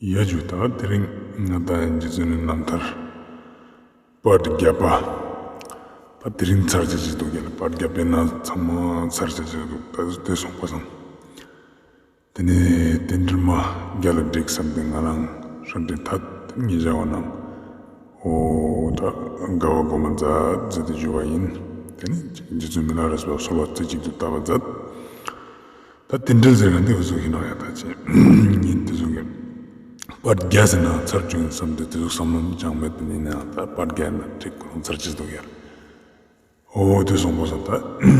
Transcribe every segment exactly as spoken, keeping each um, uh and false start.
ཡ་ཇུ། ད་དེ་རིང་ང་དང་རྗེ་བཙུན་ནི་རྣམ་ཐར་པར་བརྒྱད་པ། ད་དེ་རིང་ཚར་ཅེས་ཅིག་འདུག་ཡ་ལེ། པར་བརྒྱད་པའི་ནང་ཚང་མ་ཚར་ཅེས་ཅིག་འདུག་ད་དེ་སོང་པ་སང་། དེ་ནས་རྟེན་འབྲེལ་མ་རྒྱ་ལ་བསྒྲིགས་སམ་སྟེ་ང་རང་ཧྲ་འདྲེ་ཐད་ཉེ་བྱ་བ་ནང་། འོ་ད་དགའ་བ་སྒོམ་མ་མཛད་ཟེར་ཏེ་ཞུ་བ་ཡིན། དེ་ནས་རྗེ་བཙུན་མི་ལ་རས་པ་གསོལ་བ་རྩེ་གཅིག་ཏུ་བཏབ་པ་མཛད། ད་རྟེན་འབྲེལ་ཟེར་མཁན་དེ་འུ་ཚོ་ཡིན་ནོག་ཡ། ད་ཅི་ཉིན་དེ་ཚོ་གི་པར་བརྒྱད་ཟེར་ན་ཚར་བཅུག་ཡིན་བསམ་སྟེ་དེ་ཚོ་བསམ་བློ་ཅང་མེད་པ་ཡིན་ནའང་ད་པར་བརྒྱད་ན་ཁོ་རང་ཚར་ཅེས་འདུག་ཡ། འོ་དེ་སོང་པ་སང་ད་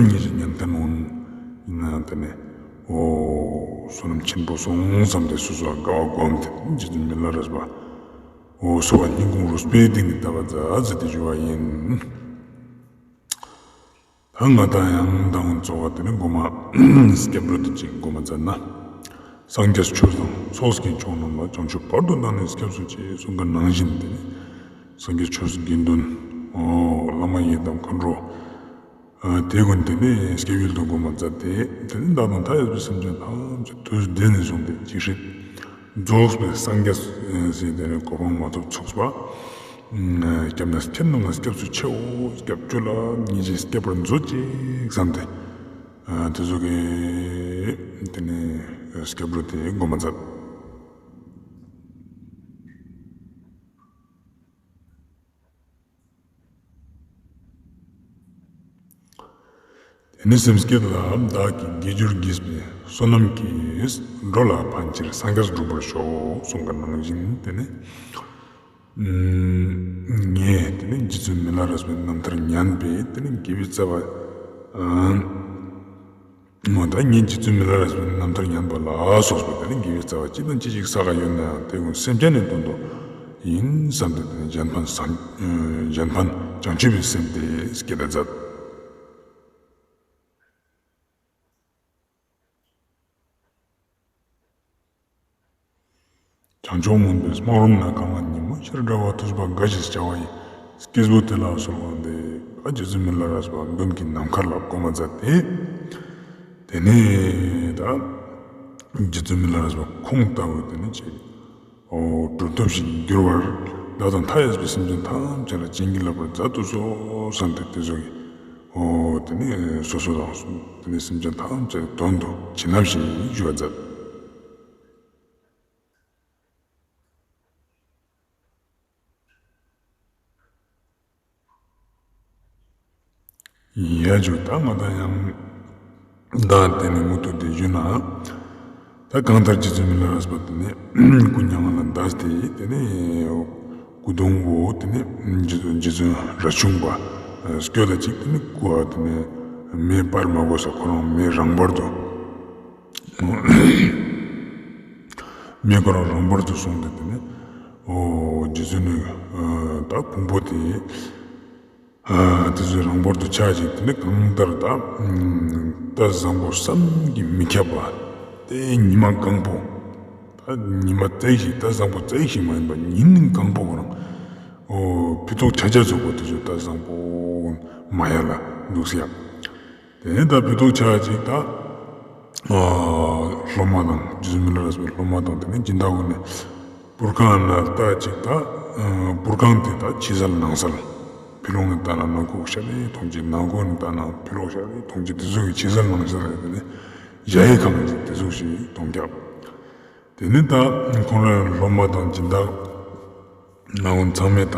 ཉེ་ཞ་ཉན་མཁན་འོང་ཡིན་ནའང་དེ་ནས་འོ་བསོད་ནམས་ཆེན་པོ་སོང་བསམ་སྟེ་སོ་སོ་དགའ་བ་སྒོམ་སྟེ་རྗེ་བཙུན་མི་ལ་རས་པ་འོ་གསོལ་བ་སྙིང་ཁོང་རུས་པའི་གཏིང་ནས་བཏབ་པ་མཛད་ཟེར་ཏེ་ཞུ་བ་ཡིན། ད་ང་དང་ཡང་དང་གཙོ་བོ་དེ་ནི་སྒོམ་མ་སྐྱབས་འགྲོ་དེ་ཅིག་སྒོམ་མ་མཛད་ན། སངས་རྒྱས་ཆོས་དང་ཚོགས་ཀྱི་མཆོག་རྣམས་ལ། བྱང་ཆུབ་བར་དུ་བདག་ནི་སྐྱབས་སུ་མཆི། གསུངས་པ་ནང་བཞིན་དེ་ནི་སངས་རྒྱས་ཆོས་དགེ་འདུན་འོ་བླ་མ་ཡི་དམ་མཁའ་འགྲོ་ཨ་དེ་ཀུན་དེ་ནི་སྐྱབས་ཡུལ་དུ་སྒོམ་མ་མཛད་དེ། དེ་ནི་བདག་དང་མཐའ་ཡས་པའི་སེམས་ཅན་ཐམས་ཅད་དུས་འདི་ནས་བཟུང་སྟེ་ཇི་སྲིད་རྫོགས་པའི་སངས་རྒྱས་ཟེར་དེ་ནི་གོ་འཕང་མ་ཐོབ་ཚུགས་པ། སྐྱབས་གནས་ཁྱེད་རྣམས་ལ་སྐྱབས་སུ་མཆིའོ། སྐྱབས་བཅོལ་ལ་ཉེ་ཞའི་སྐྱབས་པར་མཛོད་ཅིག་བསམ་སྟེ། དེ་ཚོ་གི་དེ་ནི་སྐྱབས་འགྲོ་དེ་སྒོམ་མ་མཛད། དེ་ནི་སེམས་བསྐྱེད་ལ་བདག་གིས་དགེ་སྦྱོར་བགྱིས་པའི་བསོད་ནམས་ཀྱིས། འགྲོ་ལ་ཕན་ཕྱིར་སངས་རྒྱས་འགྲུབ་པར་ཤོག་གསུངས་པ་ནང་བཞིན་དེ་ནི་ངས་དེ་ནི་རྗེ་བཙུན་མི་ལ་རས་པའི་རྣམ་ཐར་ཉན་པའི་དེ་ནི་དགེ་བའི་རྩ་བ། འོ་ད་ངས་རྗེ་བཙུན་མི་ལ་རས་པའི་རྣམ་ཐར་ཉན་པ་ལ་སོགས་པའི་དེ་ནི་དགེ་བའི་རྩ་བ་ཅི་དང་ཅི་ཞིག་བསགས་ཡོད་ནའང་དེ་ཀུན་སེམས་ཅན་ནི་དོན་དུ་ཡིན་བསམ་སྟེ་དེ་ནི་གཞན་ཕན་བྱང་ཆུབ་པའི་སེམས་དེ་བསྐྱེད་དེ་མཛད། བྱང་ཕྱོགས་མུན་པའི་སྨག་རུམ་ན་གང་བ་ཉིན་མོ་ཤར་འདྲ་བ། ཐུབ་པ་དགའ་ཞེས་བྱ་བ་ཡི། སྐྱེས་བུ་དེ་ལ་གསོལ་བ་འདེབས། ཨ་རྗེ་བཙུན་མི་ལ་རས་པ་མདུན་གྱི་ནམ་མཁའ་ལ་སྒོམ་མ་མཛད་དེ། དེ་ནས་ད་རྗེ་བཙུན་མི་ལ་རས་པ་ཁོང་ལྟ་བུ་དེ་ནི་ཅིག་འོ་གྲུབ་ཐོབ་ཞིག་འགྱུར་བར་བདག་དང་མཐའ་ཡས་པའི་སེམས་ཅན་ཐམས་ཅད་ལ་བྱིན་གྱིས་བརླབ་པར་མཛད་དུ་གསོལ་བསམ་སྟེ་དེ་ཚོ་གི་འོ་དེ་ནི་སོ་སོ་དང་དེ་ནི་སེམས་ཅན་ཐམས་ཅད་དོན་དུ་བྱིན་རླབས་ཤིག་ཞུ་བ་མཛད། ཡ་ཇུ། ད་ང་དང་ཡང་ད་དེ་ནི་མུ་མཐུད་དེ་ཞུ་ན། ད་གང་ལྟར་རྗེ་བཙུན་མི་ལ་རས་པ་དེ་ནི་སྐུ་མྱ་ངན་ལས་འདས་ཏེ་དེ་ནི་སྐུ་གདུང་བོ་དེ་ནི་རྗེ་བཙུན་རས་ཆུང་པ་སྐྱོད་ད་ཅིག་དེ་ནི་སྐུ་བ་དེ་ནི་མེ་སྤར་མ་དགོས་ས་ཁོ་རང་མེ་རང་བར་དུ་མེ་ཁོ་རང་རང་བར་དུ་སོང་སྟེ་དེ་ནི་འོ་རྗེ་བཙུན་ནི་ད་ཕུང་པོ་དེ་དེ་ཚོ་རང་བར་དུ་ཆགས་ཤིག་དེ་ནི་གང་ལྟར་ད་ད་བཟང་པོ་བསམ་གྱིས་མི་ཁྱབ་པ་དེ་ཉི་མ་གང་པོ་ད་ཉི་མ་ཙེག་ཞིག་ད་བཟང་པོ་ཙེག་ཞིག་མ་ཡིན་པ་ཉིན་གང་པོ་ཁོ་རང་འོ་ཕི་ཏོག་ཆ་ཆ་ཚོགས་པ་དེ་ཚོ་ད་བཟང་པོ་མ་ཡལ་ལ་འདུག་ཟེར་ཡ། དེ་ནས་ད་ཕི་ཏོག་ཆ་ཅིག་ད་སློབ་མ་དང་རྗེ་བཙུན་མི་ལ་རས་པའི་སློབ་མ་དང་དེ་ནས་སྦྱིན་བདག་ཀུན་ནི་པུར་ཁང་ན་ལྟ་ཅིག་ད་པུར་ཁང་དེ་ད་ཕྱི་གསལ་ནང་གསལ། ཕི་ལོགས་ནས་ལྟ་ན་ནང་ཁུག་ཤར་རེ་མཐོང་ཅིག་ནང་ཁུག་ནས་ལྟ་ན་ཕི་ལོགས་ཤར་རེ་མཐོང་ཅིག་དེ་ཚོ་གི་ཕྱི་གསལ་ནང་གསལ་རེ་དེ་ནས་གཞལ་ཡས་ཁང་ཅིག་དེ་ཚོ་ཞིག་མཐོང་ཀྱག་དེ་ནས་ད་ཁོང་རའི་སློབ་མ་དང་སྦྱིན་བདག་ནང་ཚང་མས་ད་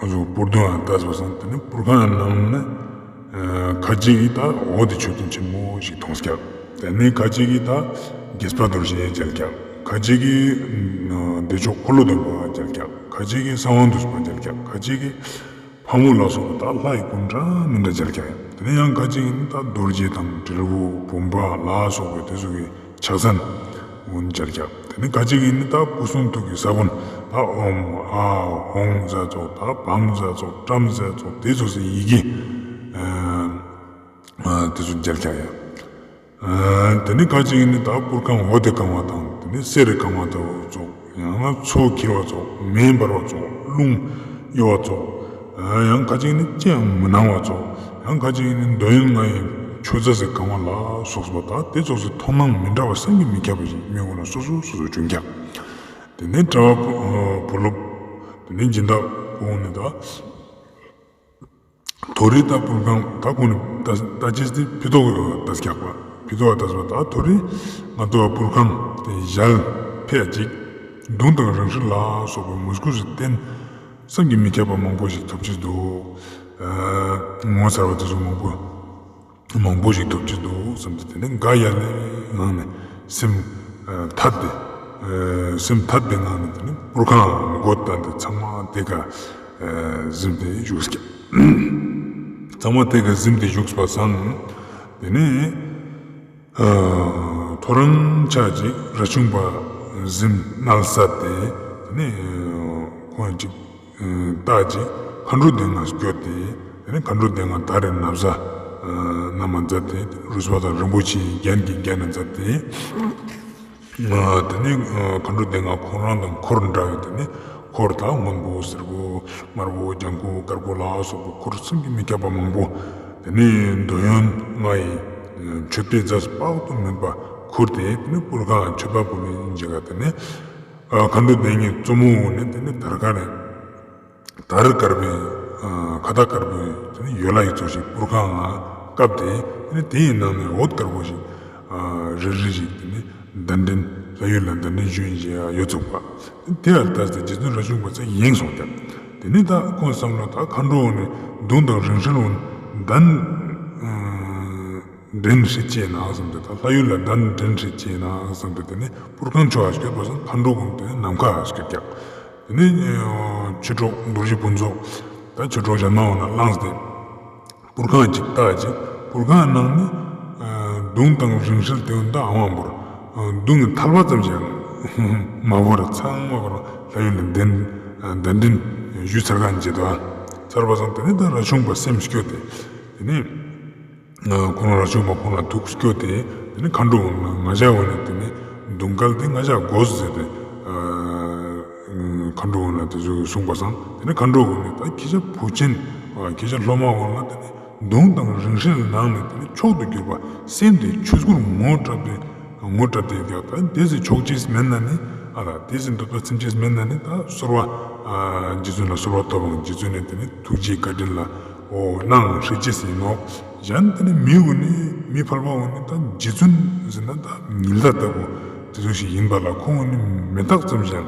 ཨ་ཟུག་པུར་དུ་ཡང་ལྟས་པ་སང་དེ་ནས་པུར་ཁང་ནང་ནས་ཁ་ཅིག་གིས་ད་འོད་མཆོད་རྟེན་ཆེན་མོ་ཞིག་མཐོང་ཀྱག་དེ་ནས་ཁ་ཅིག་གིས་ད་དགྱེས་པ་རྡོ་རྗེ་མཇལ་ཀྱག་ཁ་ཅིག་གིས་བདེ་མཆོག་འཁོར་ལོ་སྡོམ་པ་མཇལ་ཀྱག་ཁ་ཅིག་གིས་གསང་བ་འདུས་པ་མཇལ་ཀྱག་ཁ་ཅིག་གིས་ཕག་མོ་ལ་སོགས་པ་ད་ལྷ་ཡི་སྐུ་འདྲ་མི་འདྲ་མཇལ་ཀྱག་དེ་ནས་ཡང་ཁ་ཅིག་གིས་ད་རྡོ་རྗེ་དང་དྲིལ་བུ་བུམ་པ་ལ་སོགས་པའི་དེ་ཚོ་གི་ཕྱག་མཚན་ཀུན་མཇལ་ཀྱག་དེ་ནས་ཁ་ཅིག་གིས་ནི་ད་སྐུ་གསུང་ཐུགས་ཀྱི་ས་བོན་ད་ཨོཾ་ཨཱཿཧཱུྃ་ཟེར་ཙོགས་ད་བཾ་ཟེར་ཙོགས་ཏྲཾ་ཟེར་ཙོགས་དེ་ཚོ་སི་ཡི་གེ་དེ་ཚོ་མཇལ་ཀྱག་ཡ། དེ་ནས་ཁ་ཅིག་གིས་ནི་ད་པུར་ཁང་འོད་དེ་གང་བ་དང་དེ་ནས་གསེར་གང་བ་དང་ཙོགས་ཡང་ན་མཚོ་འཁྱིལ་བ་ཙོགས་མེ་འབར་བ་ཙོགས་རླུང་གཡོ་བ་ཙོགས་ཡང་ཁ་ཅིག་གིས་ནི་ཅི་ཡང་མི་སྣང་བ་ཙོགས་ཡང་ཁ་ཅིག་གིས་ནི་འདོད་ཡོན་ལྔ་ཡི་ མཆོད་རྫས་སི་གང་བ་ལ་སོགས་པ་དང་དེ་ཙོགས་སི་མཐོང་སྣང་མི་འདྲ་བ་བསམ་གྱིས་མི་ཁྱབ་པ་ཞིག་མི་གུན་ལ་སོ་སོ་སོ་སོ་བྱུང་ཀྱག། དེ་ནས་གྲྭ་པ་བུ་སློབ་དེ་ནས་སྦྱིན་བདག་གུན་ནི་ད་ཐོ་རི་དང་པུར་ཁང་ད་གུན་ནི་ད་ཅེས་ཏེ་ཕི་ཏོག་ད་སྐྱག་པ་ཕི་ཏོག་ད་སོ་ད་ཐོ་རི་ང་ཏོ་པུར་ཁང་དེ་ཞལ་ཕེ་ཅིག་མདུང་དང་རིང་བསྲེལ་ལ་སོགས་པའི་མོས་གུས་སི་རྟེན་བསམ་གྱིས་མི་ཁྱབ་པ་མང་པོ་ཞིག་ཐོབ་ཅེས་འདུག། ངོ་མཚར་བ་དེ་ཚོ་མང་པོ་མང་པོ་ཞིག་ཐོབ་ཅེས་འདུག་བསམ་སྟེ་དེ་ནས་དགའ་ཡལ་ལེ་ངང་ནས་སེམས་ཐད་དེ་སེམས་ཐད་པའི་ངང་ནས་དེ་ནས་པུར་ཁང་སྒོ་བཏང་སྟེ་ཚང་མ་དེ་ཀ་གཟིམས་ཏེ་བཞུགས་ཀྱག། ཚང་མ་དེ་ཀ་གཟིམས་ཏེ་བཞུགས་པ་སང་དེ་ནས་ཐོ་རངས་ཆ་ཅིག་ར་ཆུང་པ་གཟིམས་མནལ་ས་དེ་དེ་ནས་ཁོང་ཅིག་ལྟ་ཅིག་མཁའ་འགྲོ་སྡེ་ལྔ་སྐྱོད་དེ་དེ་ནས་མཁའ་འགྲོ་སྡེ་ལྔ་ད་རེ་ན་བཟའ་ན་མ་མཛད་དེ་རུས་པ་དང་རིན་པོ་ཆེའི་རྒྱན་གྱི་རྒྱན་ན་མཛད་དེ། དེ་ནས་མཁའ་འགྲོ་སྡེ་ལྔ་ཁོང་རང་དང་འཁོར་འདྲ་བའི་དེ་ནས་འཁོར་དང་སྔོན་པོ་སེར་པོ་དམར་པོ་ལྗང་ཁུ་དཀར་པོ་ལ་སོགས་པའི་འཁོར་བསམ་གྱིས་མི་ཁྱབ་པ་མང་པོ། དེ་ནས་འདོད་ཡོན་ལྔ་ཡི་མཆོད་པའི་རྫས་དཔག་ཏུ་མེད་པ་ཁུར་ཏེ་དེ་ནས་པུར་ཁང་མཆོད་པ་ཕུལ་ལེ་ཡིན་ཅིག་ག་དེ་ནས་མཁའ་འགྲོ་སྡེ་ལྔའི་གཙོ་མོ་བོ་ནི་དེ་ནས་དར་དཀར་ནས། དར་དཀར་པོའི་ཁ་བཏགས་དཀར་པོའི་དེ་ནི་ཡོལ་ལ་ཡི་ཚོགས་ཤིག་པུར་ཁང་ང་བཀབ་སྟེ་དེ་ནི་དེའི་ནང་ནས་འོད་དཀར་པོ་ཞིག་རིལ་རིལ་ཞིག་དེ་ནི་གདན་འདྲེན་ལྷ་ཡུལ་ལ་གདན་འདྲེན་ཞུ་ཡིན་ཞེས་ཡོད་ཚུགས་པ། དེ་ལ་ལྟ་སྟེ་རྗེ་བཙུན་རས་ཆུང་པ་ཚེ་ཡེངས་སོང་ཀྱག། དེ་ནི་ད་ཁོང་བསམ་བློ་ད་མཁའ་འགྲོ་བོ་ནི་མདུང་དང་རིང་བསྲེལ་བོ་ནི་གདན་འདྲེན་ཧྲིལ་ཅེས་ན་བསམ་སྟེ་ད་ལྷ་ཡུལ་ལ་གདན་འདྲེན་ཧྲིལ་ཅེས་ན་བསམ་སྟེ་དེ་ནི་པུར་ཁང་ཕྱོགས་ལ་སྐྱོད་པ་སང་མཁའ་འགྲོ་བོ་ནི་དེ་ནི་ནམ་མཁའ་ལ་སྐྱོད་ཀྱག། དེ་ནས་ཆོས་གྲོགས་རྡོ་རྗེ་ཕུན་ཚོགས་ད་ཆོས་གྲོགས་གཞན་མ་འོ་ན་བླངས་ཏེ་པུར་ཁང་ཅིག་བཏགས་ཅིག་པུར་ཁང་ནང་ནི་མདུང་དང་རིང་བསྲེལ་དེ་འོ་ད་ཨ་ཝང་བོར་མདུང་གི་ཐལ་བ་ཙམ་ཞིག་མ་བོར་ཚང་མ་བོར་ལྷ་ཡུལ་ལ་གདན་གདན་འདྲེན་ཞུས་ཚར་ག་ནི་བྱེད་དོ། ཚར་བ་སང་དེ་ནས་ད་རས་ཆུང་པ་སེམས་སྐྱོ་སྟེ་དེ་ནས། ཁོང་རས་ཆུང་པ་ཁོང་ལ་ཐུགས་སྐྱོ་སྟེ་དེ་ནི་མཁའ་འགྲོ་བོ་ན་ང་ཞ་བོ་ནི་དེ་ནི་མདུང་དཀར་དེ་ང་ཞ་དགོས་ཟེར་ཏེ་མཁའ་འགྲོ་བོ་ན་དེ་ཚོ་གསུངས་པ་སང་དེ་ནི་མཁའ་འགྲོ་བོ་ནི་ད་ཁྱེད་ཅག་བུ་ཆེན་ཁྱེད་ཅག་སློབ་མ་བོ་ན་དེ་ནི་མདུང་དང་རིང་བསྲེལ་ནང་ནས་དེ་ནི་མཆོག་ཏུ་གྱུར་པ་སེམས་དེ་ཆོས་སྐུར་ངོ་སྤྲད་དེ་ངོ་སྤྲད་དེ་ཡོད་ཀྱག། ད་དེ་ཚེ་ཆོག་ཅེས་མེད་ན་ནི་ཨ་ལ་དེ་ཚེ་འདོད་པ་ཚིམ་ཅེས་མེད་ན་ནི་ད་གསོལ་བ་རྗེ་བཙུན་ལ་གསོལ་བ་ཐོབ་པ་རྗེ་བཙུན་ནི་དེ་ནི་ཐུགས་རྗེའི་བཀའ་དྲིན་ལ་འོ་གནང་ཧྲིལ་ཅེས་ཡིན་ནོག། གཞན་དེ་ནི་མི་བོ་ནི་མི་ཕལ་པ་བོ་ནི་ད་རྗེ་བཙུན་ཟེར་ན་ད་ཉི་ཟླ་ལྟ་བུ་དེ་ཚོ་ཞིག་ཡིན་པ་ལ་ཁོང་ནི་མེ་སྟག་ཙམ་ཞིག་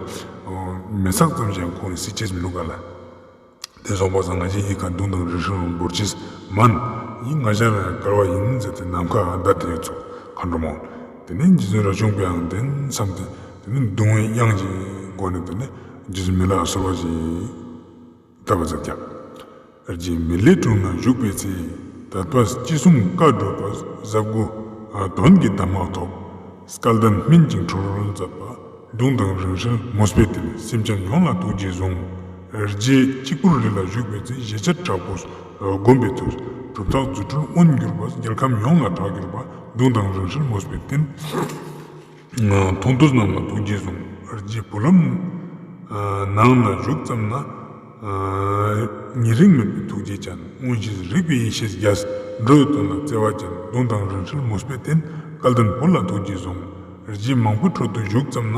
མེ་སྟག་ཙམ་ཞིག་ཁོང་ནི་སྲིད་ཅེས་མི་འདུག་ག་ལ། དེ་སོང་པ་སང་ང་ཞའི་ཡི་ག་མདུང་དང་རིང་བསྲེལ་བོར་ཅེས་མན། ཡིན་ང་ཞ་ལ་དཀར་བ་ཡིན་ཟེར་ཏེ་ནམ་མཁའ་བརྡལ་ཏེ་ཡོད་ཚུགས་མཁའ་འགྲོ་མ་བོ། དེ་ནས་རྗེ་བཙུན་རས་ཆུང་པའང་དེ་བསམ་སྟེ་དེ་ནས་གདུང་བའི་དབྱངས་ཀྱི་སྒོ་ནས་དེ་ནས་རྗེ་བཙུན་མི་ལ་གསོལ་བ་ཞིག་བཏབ་པ་མཛད་ཀྱག། རྗེ་མི་ལའི་དྲུང་ན་བཞུགས་པའི་ཚེ། དད་པ་ཅི་གསུང་བཀའ་སྒྲུབ་པ། ཟབ་དགུ་དོན་གྱི་གདམས་ངག་ཐོབ། སྐལ་ལྡན་སྨིན་ཅིང་གྲོལ་མཛད་པ། མདུང་དང་རིང་བསྲེལ་མོས་པའི་རྟེན། སེམས་ཅན་ཡོངས་ལ་ཐུགས་རྗེས་བཟུང་། རྗེ་གཅིག་པུར་རི་ལ་བཞུགས་པའི་ཚེ། ཞེས་བྱ་དྲག་པོ་བསྒོམས་པའི་མཐུས། གྲུབ་རྟགས་རྫུ་འཕྲུལ་མངོན་གྱུར་པ། རྒྱལ་ཁམས་ཡོངས་ལ་གྲགས་གྱུར་པ། མདུང་དང་རིང་བསྲེལ་མོས་པའི་རྟེན། མཐོང་ཐོས་རྣམས་ལ་ཐུགས་རྗེས་བཟུང་། རྗེ་བུ་ལོན་ནང་ན་བཞུགས་ཙམ་ན། ཉེ་རིང་མེད་པའི་ཐུགས་རྗེ་ཅན། མངོན་ཤེས་རིག་པའི་ཡེ་ཤེས་རྒྱས། འགྲོ་བའི་དོན་ལ་བརྩེ་བ་ཅན། མདུང་དང་རིང་བསྲེལ་མོས་པའི་རྟེན། སྐལ་ལྡན་བུ་ལ་ཐུགས་རྗེས་བཟུང་། རྗེ་མང་པོའི་ཁྲོད་དུ་བཞུགས་ཙམ་ན།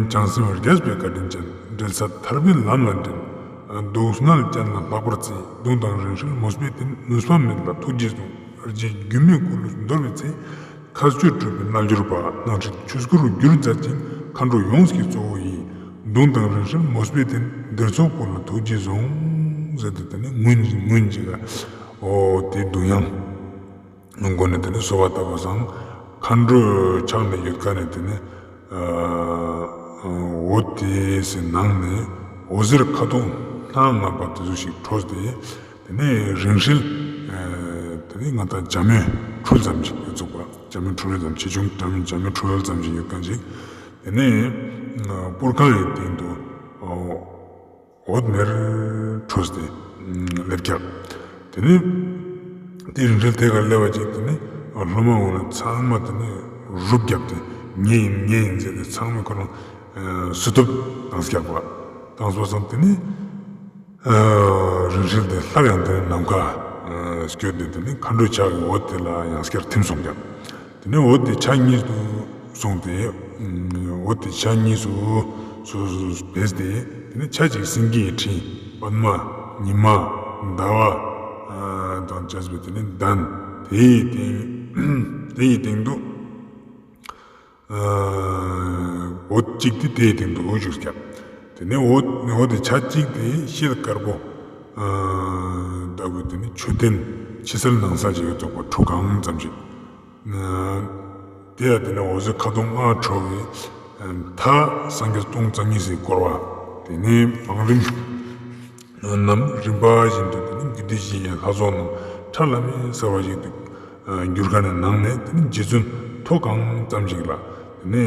བྱང་སེམས་རྒྱས་པའི་བཀའ་དྲིན་ཅན། འབྲེལ་ཚད་ཐར་པའི་ལམ་ལ་འདྲེན། སྡུག་བསྔལ་ཅན་ལ་ལྷག་པར་བརྩེ། མདུང་དང་རིང་བསྲེལ་མོས་པའི་རྟེན། ནུས་པ་མེད་ལ་ཐུགས་རྗེས་བཟུང་། རྗེ་སྒྱུ་མའི་སྐུ་ལུས་འདོར་བའི་ཚེ། མཁའ་སྤྱོད་གྲུབ་པའི་རྣལ་འབྱོར་པ། སྣང་སྲིད་ཆོས་སྐུར་བསྒྱུར་མཛད་ཅིང་། མཁའ་འགྲོ་ཡོངས་ཀྱི་གཙོ་བོ་ཡི། མདུང་དང་རིང་བསྲེལ་མོས་པའི་རྟེན། འདིར་ཚོགས་བུ་ལ་ཐུགས་རྗེས་བཟུང་། ཟེར་ཏེ་དེ་ནི་ངུན་ངུན་ཅིག་ག་འོ་དེ་གདུང་དབྱངས་སྒོ་ནས་དེ་ནི་གསོལ་བ་བཏབ་པ་སང་མཁའ་འགྲོ་ཆགས་ནས་ཡོད་ཁན་ནི་དེ་ནི་འོད་དེ་སི་ནང་ནས་འོད་ཟེར་ཁ་དོག་སྣ་ལྔ་པ་དེ་ཚོ་ཞིག་འཕྲོས་ཏེ། དེ་ནས་རིང་བསྲེལ། དེ་ནས་ང་ད་འཇའ་མེད་འཕྲུལ་ཙམ་ཞིག་ཡོད་ཚུགས་པ། འཇའ་མེད་འཕྲུལ་ཙམ་ཆེ་ཆུང་འཇའ་མེད་འཇའ་མེད་འཕྲུལ་ཙམ་ཞིག་ཡོད་ཁན་ཞིག། དེ་ནས་པུར་ཁང་ཡི་སྟེང་དུ་འོད་མེར་འཕྲོས་ཏེ་སླེབས་ཀྱག། དེ་ནས་དེ་རིང་བསྲེལ་དེ་ག་སླེབས་པ་ཅིག་དེ་ནས་སློབ་མ་འོ་ན་ཚང་མ་དེ་ནས་རུབ་བརྒྱབ་སྟེ་ངའི་ཡིན་ངའི་ཡིན་ཟེར་ཏེ་ཚང་མས་ཁོ་རང་སུ་ཐུབ་བཏང་ཀྱག་པ། བཏང་སོང་ཙང་དེ་ནས། རིང་བསྲེལ་དེ་སླར་ཡང་དེ་ནས་ནམ་མཁའ་ སྐྱོད་དེ་དེ་ནི་མཁའ་འགྲོའི་ཕྱག་གི་འོད་དེ་ལ་ཡང་སྐྱར་ཐིམ་སོང་ཀྱག། དེ་ནི་འོད་དེ་ཆ་གཉིས་སུ་སོང་སྟེ། འོད་དེ་ཆ་གཉིས་སུ་སོ་སོ་བེས་ཏེ། དེ་ནི་ཆ་གཅིག་སེང་གེའི་ཁྲི། པདྨ། ཉི་མ། ཟླ་བ་དང་བཅས་པའི་དེ་ནི་གདན། དེའི་སྟེང་དེའི་སྟེང་དུ་འོད་གཅིག་དེ་དེའི་སྟེང་དུ་བཞུགས་ཀྱག། དེ་ནས་འོད་འོད་དེ་ཆ་གཅིག་དེ་ཤེལ་དཀར་པོ་ལྟ་བུའི་དེ་ནི་མཆོད་རྟེན་ཕྱི་གསལ་ནང་གསལ་ཅིག་ཡོད་ཙོག་པ་ཁྲུ་གང་ཙམ་ཞིག། དེ་ཡང་དེ་ནི་འོད་ཟེར་ཁ་དོག་ལྔ་འཕྲོ་བའི་མཐའ་སངས་རྒྱས་སྟོང་རྩ་གཉིས་སུ་བསྐོར་བ། དེ་ནས་བང་རིམ་རྣམས་རིམ་པ་བཞིན་དུ་དེ་ནི་རྒྱུད་སྡེ་བཞི་ཡི་ལྷ་ཚོགས་རྣམས་ཁྲ་ལམ་མེ་གསལ་བ་ཞིག་ཏུ་གྱུར་ཁན་ནི་ནང་ནས་དེ་ནི་རྗེ་བཙུན་ཐོག་གང་ཙམ་ཞིག་ལ། དེ་ནི་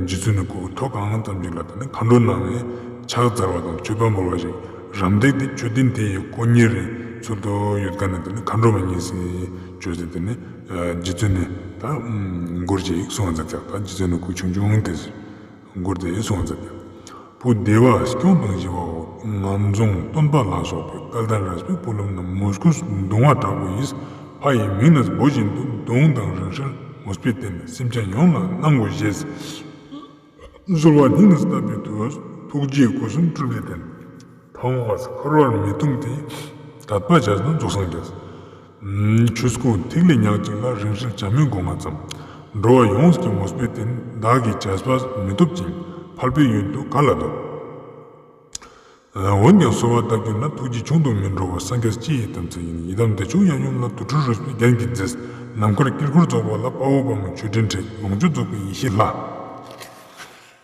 རྗེ་བཙུན་ནི་སྐུ་ཐོག་གང་ཙམ་ཞིག་ལ་དེ་ནི་མཁའ་འགྲོ་རྣམས་ནི་ཕྱག་འཚལ་བ་དང་མཆོད་པ་འབུལ་བ་ཞིག། རམ་འདེགས་དེ་མཆོད་རྟེན་དེ་ཡི་དཀོན་གཉེར་རི་ཚུལ་དུ་ཡོད་ཁན་ནི་དེ་ནི་མཁའ་འགྲོ་མ་གཉིས་སུ་བཅོས་ཏེ་དེ་ནི་རྗེ་བཙུན་ནི་ད་མགུར་ཅིག་གསུང་བ་མཛད་ཀྱག། ད་རྗེ་བཙུན་ནི་སྐུ་ཆུང་ཆུང་དེ། མགུར་དེ་གསུངས་མཛད། བུ་བདེ་བ་སྐྱོང་དང་ཞི་བའོ། ངན་སོང་སྟོན་པ་ལ་སོགས་པའི། སྐལ་ལྡན་རས་པའི་བུ་སློབ་རྣམས། མོས་གུས་གདུང་བ་དྲག་པོ་ཡིས། ཕ་ཡི་མིང་ནི་འབོད་བཞིན་དུ། གདུང་དང་རིན་བསྲེལ་མོས་པས་བསྟེན། སེམས་ཅན་ཡོངས་ལ་གནང་དགོས་ཞེས། གསོལ་བ་སྙིང་ནས་བཏབ་པའི་མཐུས། ཐུགས་རྗེའི་སྒོ་གསུམ་སྤྲུལ་པའི་བསྟན། ཕ་བོང་བ་འཁོར་བར་མི་ལྟུང་སྟེ། དད་པ་བྱས་ན་རྫོགས་སངས་རྒྱས། ཆོས་སྐུ་ཐིག་ལེ་ཉག་གཅིག་ལ། རིན་བསྲེལ་བྱ་མོའི་སྒོ་ལྔ་ཙམ། འགྲོ་བ་ཡོངས་ཀྱི་མོས་པས་བསྟེན། བདག་གིས་བྱས་པ་མི་ཐོབ་ཅིང་། ཕལ་པའི་ཡུལ་དུ་ག་ལ་འདོད། འོན་ཀྱང་གསོལ་བ་བཏབ་གྱུར་ན། ཐུགས་རྗེ་ཆུང་དུ་མི་འགྲོ་བར། སངས་རྒྱས་སྤྱི་ཡི་དམ་ཚིག་ཡིན། ཡི་དམ་བདེ་མཆོག་ཡབ་ཡུམ་ལ། དུར་ཁྲོད་རོལ་པའི་རྒྱན་གྱིས་མཛེས། ནམ་མཁར་དཀྱིལ་འཁོར་རྫོགས་པ་ལ། དཔའ་བོ་དཔའ་མོས་མཆོད་སྤྲིན་འཁྲིགས། ལོངས་སྤྱོད་རྫོགས་པའི་ཡེ་ཤེས་ལྷ།